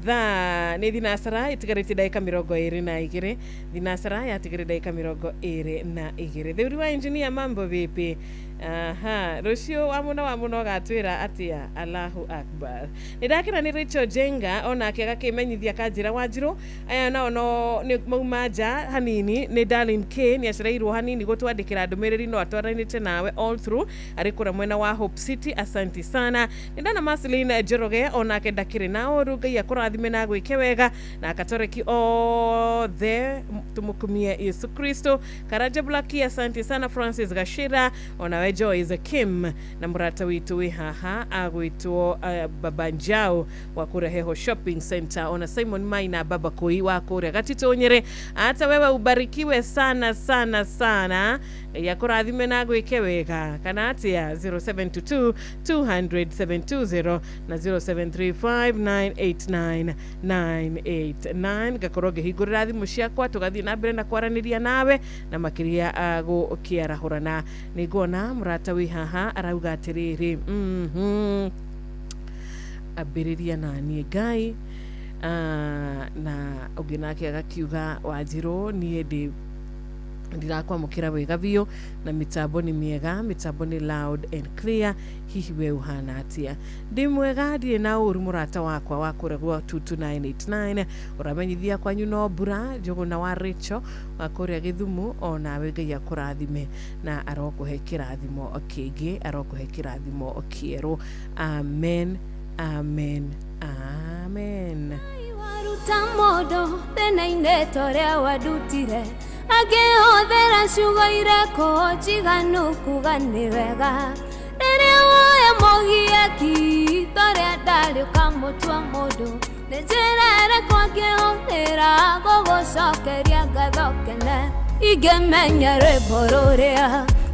Thaa nĩ thinacara ĩtigarĩtie ndagĩka 22. Thinacara yatigarĩtie ndagĩka 22. Theuri wa engineer, mambo vipi? Aha, rũciũ wa mũno wa mũno ũgatwĩra atĩa? Allahu Akbar. Nĩ ndakena nĩ Rachel Jenga, onake agakĩmenyithia kanjĩra Wanjirũ. Aya nao no nĩ mauma nja hanini. Nĩ Darlene K, nĩ acereirwo hanini gũtwandĩkĩra ndũmĩrĩri, no atwaranĩte nawe all through, arĩ kũrĩa mwena wa Hope City. Asanti sana. Nĩ ndana Marceline Njoroge, onake ndakĩrĩ na ũru. Ngai akũrathime na gwĩke wega, na akatoreki othe tumukumie Yesu Kristo. Karaja Blaki, asante sana. Francis Gashira, onawe Joyce Kim, na mũrata witũ wĩ haha agwĩtwo Baba Njao wa kũrĩa Heho Shopping Center, ona Simon Maina Baba Koi wa kũrĩa Gatitũ Nyĩrĩ. Hata wewe ubarikiwe sana sana sana. Ngai akũrathime na gwĩke wega. Kana atĩa? 0722 200 720 na 0735 989 989. Ngakorwo ngĩhingũrĩra thimũ ciakwa, tũgathiĩ na mbere na kwaranĩria nawe na makĩria gũkĩarahũrana. Nĩ nguona mũrata wĩ haha arauga atĩrĩrĩ, ambĩrĩria naniĩ Ngai. Na ũngĩ nake agakiuga, Wanjirũ, niĩ ndĩ ndirakwamũkĩra wega biũ, na mĩtambo nĩ mĩega, mĩtambo nĩ loud and clear. Hihi we ũhana atĩa? Ndĩ mwega, ndirĩ na ũru. Mũrata wakwa wa kũrĩa gwa 22989 ũramenyithia kwanyu no mbura. Njũgũna wa Rachel wa kũrĩa Gĩthumu, onawe Ngai akũrathime na arokũhe kĩrathimo kĩngĩ, arokũhe kĩrathimo kĩerũ. Amen, amen, amen. Waruta mũndũ thĩna-inĩ torĩa wandutire, angĩhũthĩra ciugo irĩkũ njiganu kuga nĩ wega. Rĩrĩa woya mũgieki torĩa ndarĩ ũkamũtua mũndũ, nĩ njĩra ĩrĩkũ angĩhũthĩra gũgũcokeria ngatho kene? Ingĩmenya rwĩmbo rũrĩa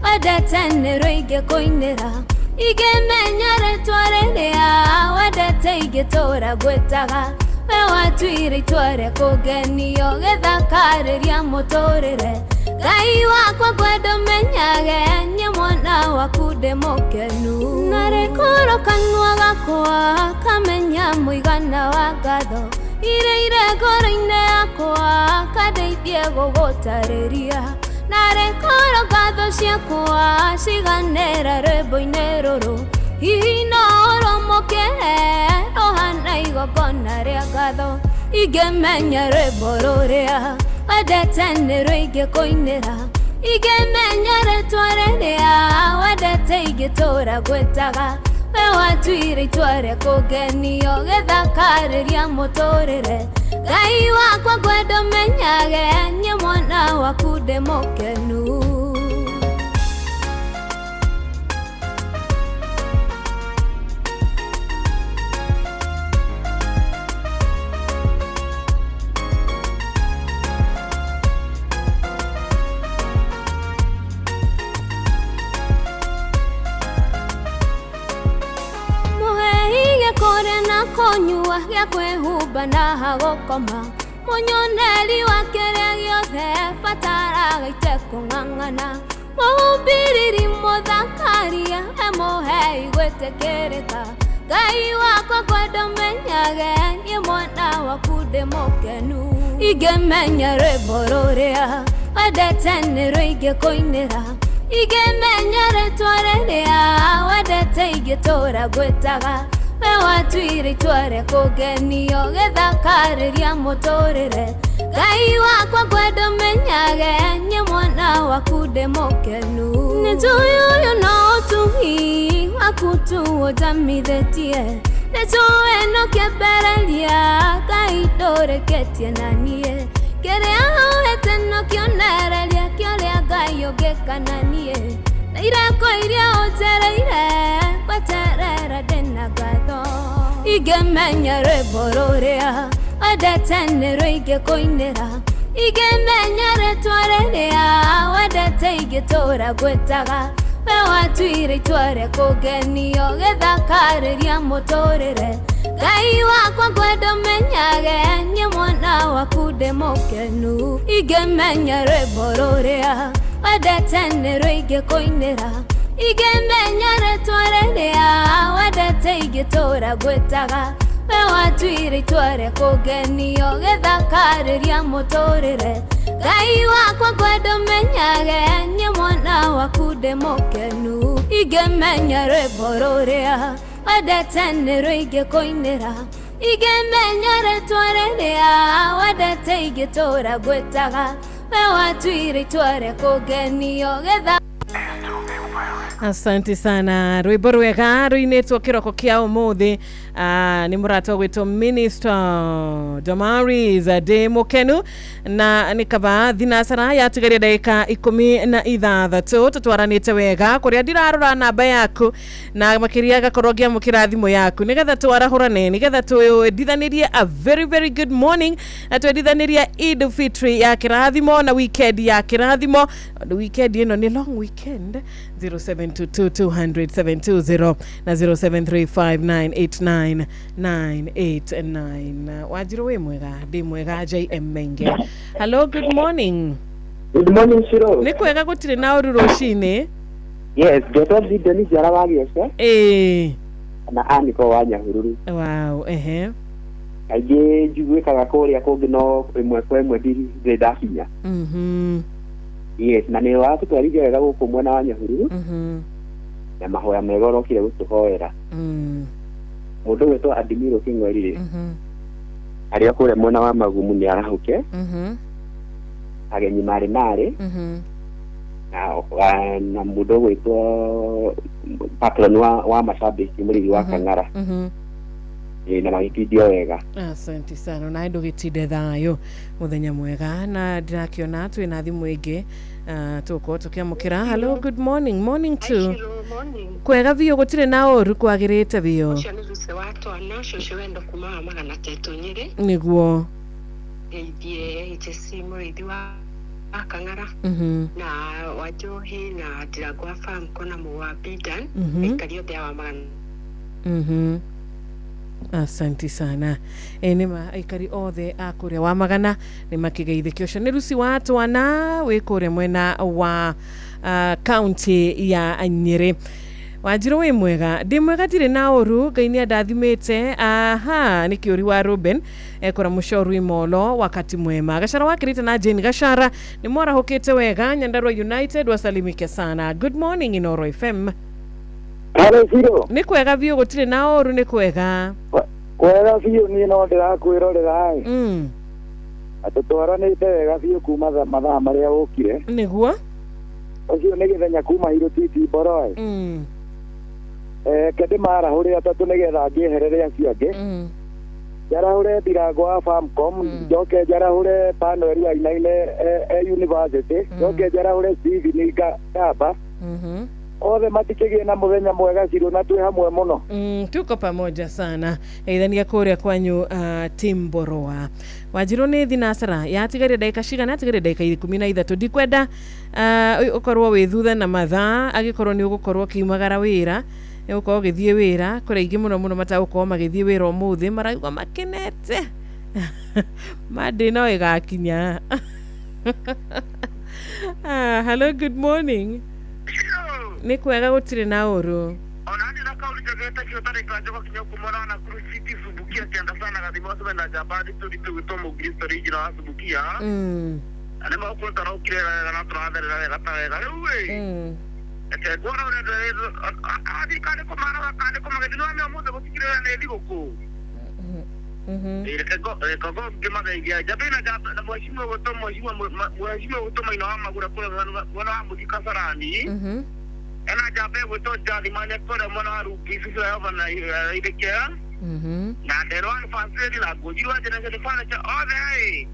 wendete nĩ ingĩkũinĩra, ingĩmenya rĩtwa rĩrĩa wendete ingĩtũra ngwĩtaga. We watuire itua rĩa kũngenio gĩthakarĩria mũtũrĩre. Ngai wakwa ngwenda ũmenyage niĩ mwana waku ndĩ mũkenu. Na rĩkorwo kanua gakwa kamenya mũigana wa ngatho iria irĩ ngoro-inĩ yakwa, kandeithie gũgũtarĩria. Na rĩkorwo ngatho ciakwa ciganĩra rwĩmbo-inĩ rũrũ, hihi no ũrũmũkĩre rũhana igongona rĩa ngatho. Ingĩmenya rwĩmbo rũrĩa wendete nĩ ingĩkũinĩra, ingĩmenya rĩtwa rĩrĩa wendete ingĩtũra ngwĩtaga. We watuire itua rĩa kũngenio gĩthakarĩria mũtũrĩre. Ngai wakwa ngwenda ũmenyage niĩ mwana waku ndĩ mũkenu. Kũrĩa na kũnyua gĩa kwĩhumba na hagũkoma, mũnyoneri wa kĩrĩa gĩothe bataraga itekũng'ang'ana, mũhumbĩrĩri mũthakaria emũhei gwĩtĩkĩrĩka. Ngai wakwa ngwenda ũmenyage niĩ mwana waku ndĩ mũkenu. Ingĩmenya rwĩmbo rũrĩa wendete nĩ ingĩkũinĩra, ingĩmenya rĩtwa rĩrĩa wendete ingĩtũra ngwĩtaga. We watuire itua rĩa kũngenio gĩthakarĩria mũtũrĩre. Ngai wakwa ngwenda ũmenyage niĩ mwana waku ndĩ mũkenu. Nĩ njũĩ ũyũ no ũtugi waku tu ũnjamithĩtie, nĩ njũĩ no kĩambĩrĩria Ngai ndũrĩkĩtie na niĩ. Kĩrĩa ũhete no kĩonereria kĩa ũrĩa Ngai ũngĩka na niĩ, na ireko iria ũnjereire gweterera ndĩna ngatho. Ingĩmenya rwĩmbo rũrĩa wendete nĩ ingĩkũinĩra, ingĩmenya rĩtwa rĩrĩa wendete ingĩtũra ngwĩtaga. We watuire itua rĩa kũngenio gĩthakarĩria mũtũrĩre. Ngai wakwa ngwenda ũmenyage niĩ mwana waku ndĩ mũkenu. Ingĩmenya rwĩmbo rũrĩa wendete nĩrwo ingĩkũinĩra. Ingĩmenya rĩtwa rĩrĩa wendete ingĩtũra ngwĩtaga. We watuire itua rĩa kũngenio gĩthakarĩria mũtũrĩre. Ngai wakwa ngwenda ũmenyage niĩ mwana waku ndĩ mũkenu. Ingĩmenya rwĩmbo rũrĩa wendete nĩrwo ingĩkũinĩra. Ingĩmenya rĩtwa rĩrĩa wendete ingĩtũra ngwĩtaga. We watuire itua rĩa kũngenio gĩtha. Asante sana. Rwimbo rwega ruinĩtwo kĩroko kĩa ũmũthĩ nĩ mũrata ũgwĩtwo Minister Damaris ndĩ mũkenu na nĩ kaba thinacara yatigaria ndagĩka 16 tũtwaranĩte wega kũrĩa ndirarora namba yaku na makĩria ngakorwo ngĩamũkĩra thimũ yaku nĩgetha twarahũrane nĩgetha twendithanĩrie a very very good morning na twendithanĩrie Eid Fitri ya kĩrathimo na weekend ya kĩrathimo. Weekend ĩno nĩ long weekend. 0722200720 na 0735989989. Wanjiru wĩ mwega? Ndĩ mwega. JM Menge. Hello, good morning. Good morning, Shiro. Nĩ kwega gũtirĩ na ũru rũcinĩ? Yes, ngetwo Gideon Njara wa Gĩece. Ĩĩ. Na Aniko wa Nyahururu. Wow, ehe. Kaingĩ njiguĩkaga kũrĩa kũngĩ no ĩmwe kwa ĩmwe ndirĩ ndakinya. Yes, na nĩ watũtwarithia wega gũkũ mwena wa Nyahururu. Na mahoya mega ũrokire gũtũhoera. Mũndũ ũgwĩtwo Adimiro Kĩng'weri rĩ, arĩa kũrĩa mwena wa Magumu nĩ arahũke. Agenyi marĩ marĩ. Na mũndũ ũgwĩtwo patron wa mashabiki mũrĩithi wa Kang'ara. Na magĩtindio wega. Asante sana. Na ndũgĩtinde thayũ mũthenya mwega na ndĩrakĩona twĩna thimũ ĩngĩ tũgũkorwo tũkĩamũkĩra. Hello, good morning. Morning to. Kwega biũ gũtirĩ na ũru kwagĩrĩte biũ. Ũcio nĩ Lucy wa Twana cũcũ wendo kuma wa Magana Tetũ Nyĩrĩ. Nĩguo. Ngeithie HSC mũrĩithi wa Kang'ara na Wanjohi na Ndirango wa Famco na Mũgwa Bidan aikari othe a wa Magana. Asante sana. Nĩ aikari othe a kũrĩa wa Magana nĩ makĩgeithĩkio. Ũcio nĩ Lucy wa Twana wĩ kũrĩa mwena wa kaunti ya Nyĩrĩ. Wanjiru wĩ mwega? Ndĩ mwega ndirĩ na ũru Ngai nĩ andathimĩte. Aha, nĩ kĩũri wa Ruben ekora mũcoru imolo wakati mwema. Gachara wa Kirita na Jane Gachara nĩ mwarahũkĩte wega. Nyandarua United wasalimike sana. Good morning Inoro FM. Hello Shiro. Nĩ kwega biũ gũtirĩ na ũru nĩ kwega. Kwega biũ niĩ no ndĩrakwĩrorera ĩ. Atũtwaranĩte wega biũ kuma mathaa marĩa ũkire. Nĩguo. Ũcio nĩ gĩthenya kuma Hirũtiti Mboro ĩ. Ke ndĩmarahũre atatũ nĩgetha ngĩeherere acio angĩ. Njarahũre Ndirango wa Famcom, njoke njarahũre Panuel Wainaine e university, njoke njarahũre Steven Ngamba. Othe matikĩgĩe na mũthenya mwega Shiro na twĩ hamwe mũno. Tuko pamoja sana. Geithania kũrĩa kwanyu Timboroa. Wanjiru nĩ thinacara yatigaire ndagĩka cigana? Yatigaire ndagĩka 13. Ndikwenda ũkorwo wĩ thutha na mathaa angĩkorwo nĩ ũgũkorwo ũkiumagara wĩra nĩ ũgũkorwo ũgĩthiĩ wĩra. Kũrĩ aingĩ mũno mũno matagũkorwo magĩthiĩ wĩra ũmũthĩ maraigua makenete. Monday no ĩgakinya. Hello, good morning. Nĩ kwega gũtirĩ na ũru. Ona na kauli jageta kĩotare kanjoka kinya kumona na kuru city Subukia kenda sana gathimo na jabadi turi tugito mugristo regional wa Subukia. Nĩ maũkũrũta raukire wega na tũratherera wega ta wega rĩu ĩ. Eke ngwona ũrĩa athiĩ kandĩko mara kandĩko mageni nĩ ũmũthĩ gũtikire nĩ thigũkũ. Reke ngo ngĩmageithia njambe na njambe na mheshimiwa gwĩtwo mheshimiwa gwĩtwo Maina wa Magũra kũrĩa mwena wa Mũthi Kasarani. Ena njambe gwĩtwo Njathi Manya kũrĩa mwena wa Rungi Cicero Yova na Ithĩkĩa. Na Nderwa Alfasiri na Ngũnjiri wa Generation Furniture othe ĩ.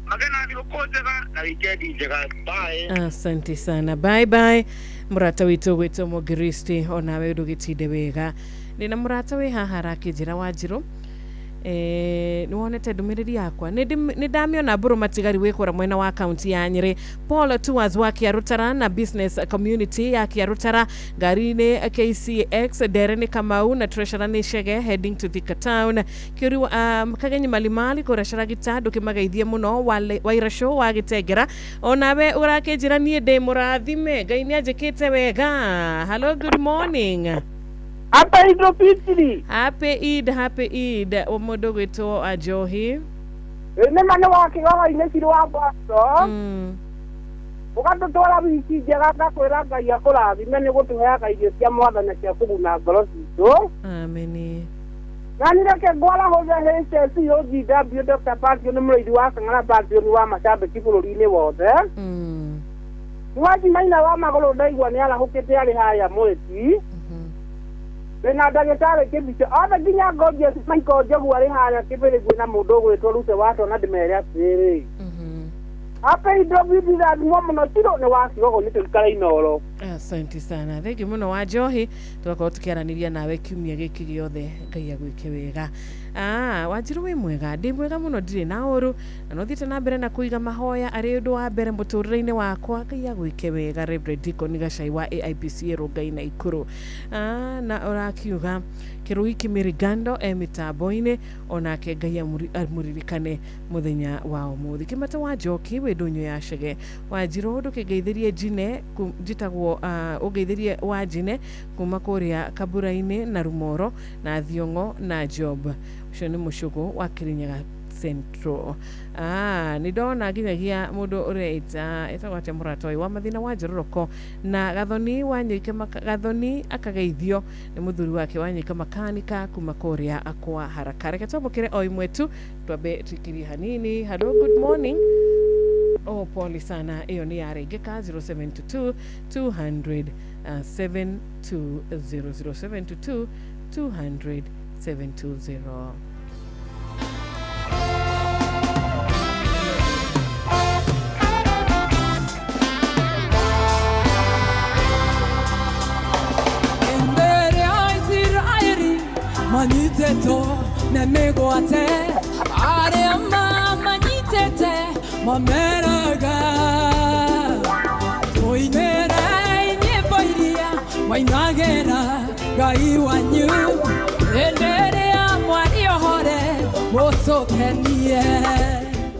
Magena thigũkũ njega na weekend njega. Bye. Asante sana. Bye bye. Mũrata witũ gwĩtwo Mũgiristi onawe ndũgĩtinde wega. Ndĩna mũrata wĩ haha arakĩnjĩra Wanjiru Nĩ wonete ndũmĩrĩri yakwa nĩ ndamĩona mbũrũ matigari wĩkũra mwena wa kaunti ya Nyĩrĩ. Paul Tours wa Kĩarũtara na business community ya Kĩarũtara, ngari-inĩ KCX, ndere nĩ Kamau na treasurer nĩ Chege heading to Thika town. Kĩũri Kagenyi Malimali kũrĩa Caragita ndũkĩmageithie mũno. Wairacũ wa Gĩtengera onawe ũrakĩnjĩra niĩ ndĩ mũrathime, Ngai nĩ anjĩkĩte wega. Hello, good morning. Happy Eid Fitri. Happy Eid, happy Eid. Mũndũ gwĩtwo Ajohi. Nĩ ma nĩ wakĩgogo-inĩ cirĩ wa Boston. Ũgatũtwara wiki njega, ngakwĩra Ngai akũrathime nĩ gũtũheaga irio cia mwathani cia kũguna ngoro citũ. Ameni. Na nĩ reke ngwarahũre HSC OGW Dr. Patio nĩ mũrĩithi wa Kang'ara Patio wa macambĩki bũrũri-inĩ wothe. Mwaji Maina wa magũrũ ndaigua nĩ arahũkĩte arĩ harĩa Mwĩti. Wĩna ndagĩtarĩ Kĩbicho othe nginya Gorgeous Michael Njogu arĩ harĩa Kĩbĩrĩgwe na mũndũ ũgwĩtwo Rute Watona ndĩmere atĩrĩrĩ. Happy Eid rathimwo mũno Ciro nĩ wa Kigogo nĩ tũikare Inoro. Asante sana, thengi mũno wa Njohi, tũgakorwo tũkĩaranĩria nawe kiumia gĩkĩ gĩothe. Ngai agwĩke wega. Wanjirũ wĩ mwega? Ndĩ mwega mũno, ndirĩ na ũru na no thiĩte na mbere na kũiga mahoya arĩ ũndũ wa mbere mũtũrĩre-inĩ wakwa. Ngai agwĩke wega. Reverend Deacon Gacai wa AIPCA Rongai na Ikuru. Na ũrakiuga Kĩrũi Kĩmĩrigando e mĩtambo-inĩ onake Ngai amũririkane mũthenya wa ũmũthĩ. Kĩmata wa Njoki wĩ ndũnyũ ya Chege. Wanjirũ ndũkĩngeithĩrie Njine njĩtagwo ũngeithĩrie wa Njine kuma kũrĩa Kabura-inĩ na Rumoro na Thiong'o na Job. Ũcio nĩ mũcũgũ wa Kirinyaga Central. Nĩ ndona nginyagia mũndũ ũreita ĩtagwo atĩa mũrata ũyũ wa mathĩna wa Njororoko na Gathoni wa Nyoike Gathoni akageithio nĩ mũthuri wake wa Nyoike makanika kuma kũrĩa kwa Haraka. Reke twamũkĩre o imwe tu twambe tuikirie hanini. Hello, good morning. Oh, pole sana, ĩyo nĩ yarengeka. 0722 200 720 0722 200 720. Manyiteto nemegwate aria manyitete mameraga toinere nyimbo iria wainagera Ngai wanyu enderea mwariohore mũtũkenie.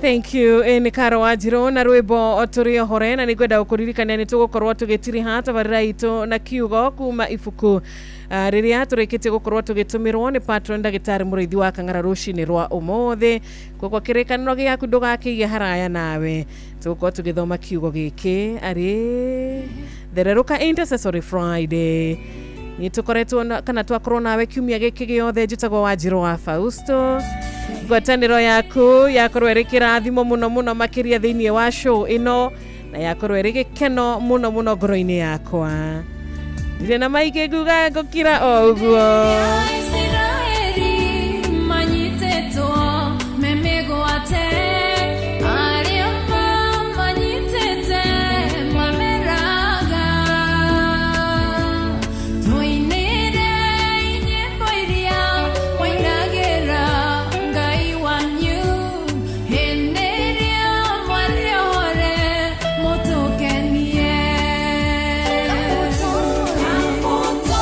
Thank you. Nĩ Karo Wanjirũ na rwĩmbo tũrĩ ohore, na nĩngwenda gũkũririkania nĩ tũgũkorwo tũgĩtiriha tabarĩra itũ na kiugo kuma ibuku rĩrĩa tũrĩkĩtie gũkorwo tũgĩtũmĩrwo nĩ patron ndagĩtarĩ mũrĩithi wa Kang'ara rũcinĩ rwa ũmũthĩ. Koguo kĩrĩkanĩro gĩaku ndũgakĩige haraya nawe. Tũgũkorwo tũgĩthoma kiugo gĩkĩ arĩ thererũka Intercessory Friday. Nĩ tũkoretwo kana twakorwo nawe kiumia gĩkĩ gĩothe. Njĩtagwo Wanjirũ wa Fausto. Ngwatanĩro yaku yakorwo ĩrĩ kĩrathimo mũno mũno makĩria thĩinĩ wa show ĩno, na yakorwo ĩrĩ gĩkeno mũno mũno ngoro-inĩ yakwa. Ndirĩ na maingĩ nguga ngũkira o ũguo. Isiraeli manyitĩtwo me mĩgwate arĩa mamanyitĩte mameraga tũinĩre nyĩmbo iria mwainagĩra Ngai wanyu hĩndĩ ĩrĩa mwarĩohore mũtũkenie. Kamũtũĩ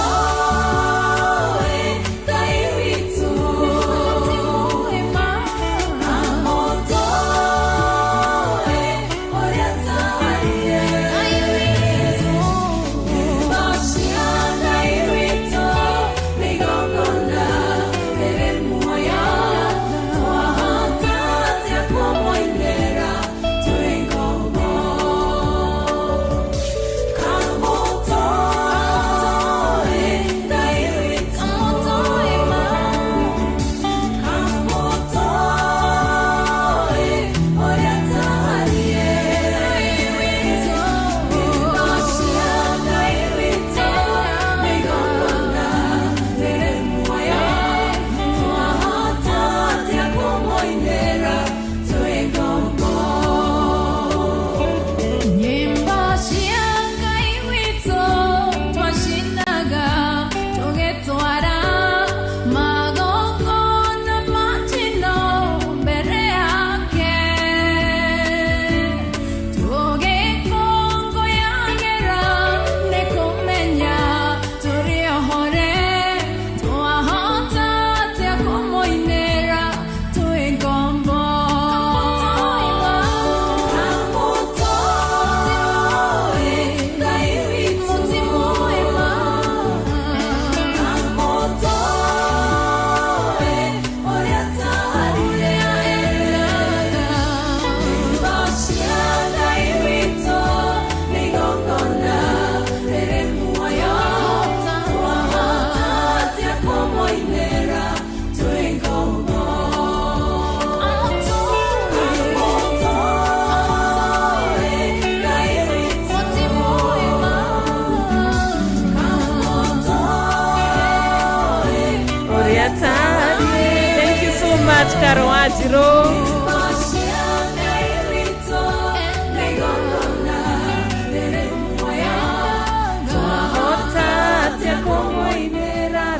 much, Karo Wanjiru.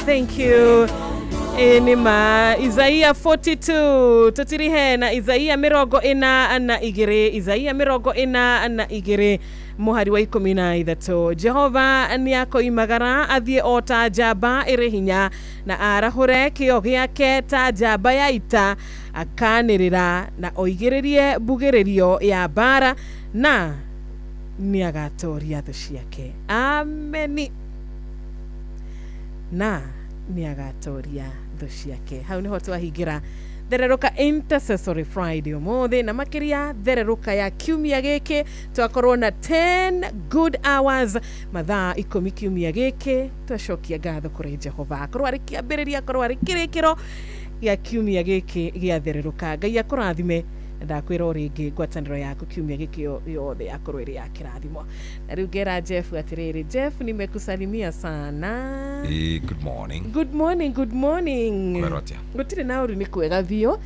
Thank you. Nĩ ma Isaia 42 tũtirihe na Isaia 42, Isaia 42 mũhari wa 13. Jehova nĩakoimagara athiĩ o ta njamba ĩrĩ hinya, na arahũre kĩo gĩake ta njamba ya ita, akanĩrĩra na oigĩrĩrie mbugĩrĩrio ya mbara, na nĩagatoria thũ ciake. Ameni. Na nĩagatoria thũ ciake. Hau nĩho twahingĩra Thererũka Intercessory Friday ũmũthĩ, na makĩria thererũka ya kiumia gĩkĩ. Twakorwo na 10 good hours, mathaa 10 kiumia gĩkĩ. Twacokia ngatho kũrĩ Jehova, akorwo arĩ kĩambĩrĩria, akorwo arĩ kĩrĩkĩro gĩa kiumia gĩkĩ gĩa thererũka. Ngai akũrathime, na ndakwĩra o rĩngĩ ngwatanĩro yaku kiumia gĩkĩ yothe yakorwo ĩrĩ ya kĩrathimo. Na rĩu ngera Jeff atĩrĩrĩ, Jeff, nimekusalimia sana. Good morning. Good morning, good morning. Kwĩrwo atĩa? Gũtirĩ na ũru, nĩ kwega biũ.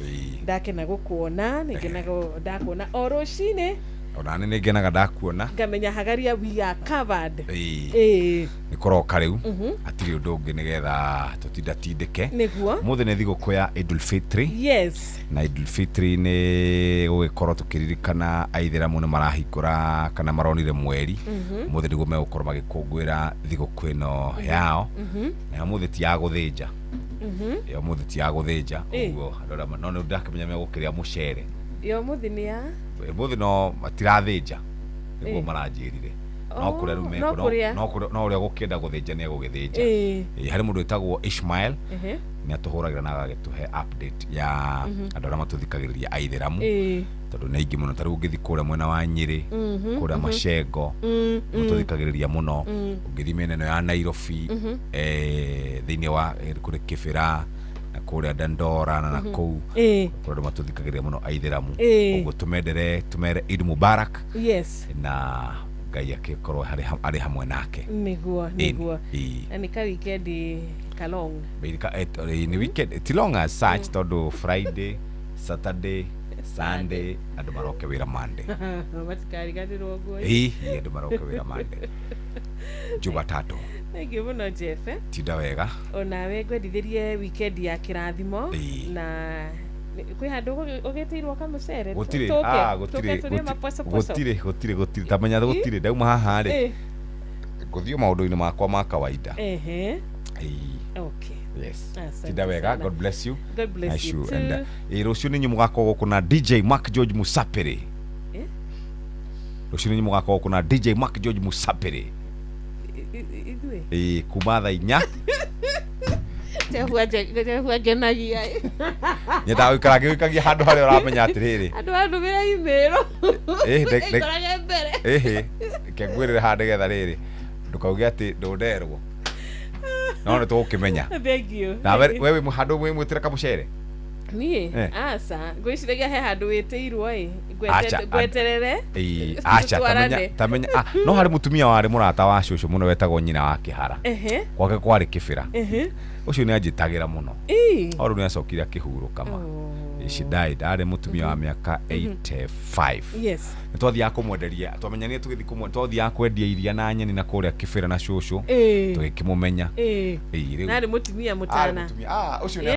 Ndakena gũkuona, nĩngenaga ndakuona o rũcinĩ. Ona nĩ ngenaga ndakuona. Ngamenya hagaria we are covered. Nĩ kũroka rĩu. Hatirĩ ũndũ ũngĩ nĩgetha tũtindatindĩke. Nĩguo. Ũmũthĩ nĩ thigũkũ ya Idul Fitri. Yes. Na Idul Fitri nĩ gũgĩkorwo tũkĩririkana aithĩramu nĩ marahingũra kana maronire mweri. Ũmũthĩ nĩguo megũkorwo magĩkũngũĩra thigũkũ ĩno yao. Na ũmũthĩ ti ya gũthĩnja. Ya ũmũthĩ ti ya gũthĩnja. Ũguo andũ arĩa no nĩ ndakĩmenya megũkĩrĩa mũcere. Ya ũmũthĩ nĩ ya ũmũthĩ no matirathĩnja nĩguo maranjĩrire. No kũrĩa rĩu mekũ no ũrĩa gũkĩenda gũthĩnja nĩ egũgĩthĩnja. Harĩ mũndũ wĩtagwo Ishmael nĩ atũhũragĩra na agagĩtũhe update ya andũ arĩa matũthikagĩrĩria aithĩramu, tondũ nĩ aingĩ mũno. Ta rĩu ũngĩthiĩ kũrĩa mwena wa Nyĩrĩ, kũrĩa Macengo, matũthikagĩrĩria mũno. Ũngĩthiĩ mĩena ĩno ya Nairobi, thĩinĩ wa kũrĩ Kĩbĩra na kũrĩa Dandora na nakũu, kũrĩa andũ matũthikagĩrĩria mũno aithĩramu. Ũguo tũmendere, tũmere Eid Mubarak. Yes. Na Ngai akĩkorwo arĩ hamwe nake. Nĩguo, nĩguo. Na nĩ ka weekend kalong. Nĩ weekend ti long as such, tondũ Friday, Saturday, Sunday andũ maroke wĩra Monday. Matikariganĩrwo ũguo. Andũ maroke wĩra Monday. Jumatatu. Thank you mũno Jeff. Tinda wega. Onawe ngwendithĩrie weekend ya kĩrathimo, na kwĩ handũ ũgĩtĩirwo kamũcere. Gũtirĩ, gũtirĩ, gũtirĩ, gũtirĩ. Tamenya gũtirĩ, ndauma haha rĩ. Ngũthiĩ maũndũ-inĩ makwa ma kawaida. Okay. Yes. Tinda wega. God bless you. God bless you too. And rũciũ nĩ inyuĩ mũgakorwo gũkũ na DJ Mark George Musapiri. Rũciũ nĩ inyuĩ mũgakorwo gũkũ na DJ Mark George Musapiri. Ithuĩ. Kuma thaa 4. Jeff angenagia. Nyendaga gũikara ngĩgũikagia handũ harĩa ũramenya atĩrĩrĩ. Andũ andũmĩra email. Ĩikarage mbere. Reke ngwĩrĩre haha nĩgetha rĩrĩ ndũkauge atĩ ndũnderwo. No nĩ tũgũkĩmenya. Thank you. Na we wĩ handũ mwĩtĩra kamũcere? Niĩ? Aca, ngwĩciragia he handũ wĩtĩirwo ĩ. Ngweterere. Aca, tamenya. No harĩ mũtumia warĩ mũrata wa cũcũ mũno wetagwo nyina wa Kĩhara. Gwake kwarĩ Kĩbĩra. Ũcio nĩ anjĩtagĩra mũno. O rĩu nĩ acokire akĩhurũka ma. She died. Arĩ mũtumia wa mĩaka 85. Yes. Nĩ twathiaga kũmwenderia, twamenyanire tũgĩthiĩ kũmwenderia, twathiaga kwendia iria na nyeni na kũrĩa Kĩbĩra na cũcũ. Tũgĩkĩmũmenya. Rĩu. Na arĩ mũtumia mũtana. Ũcio nĩ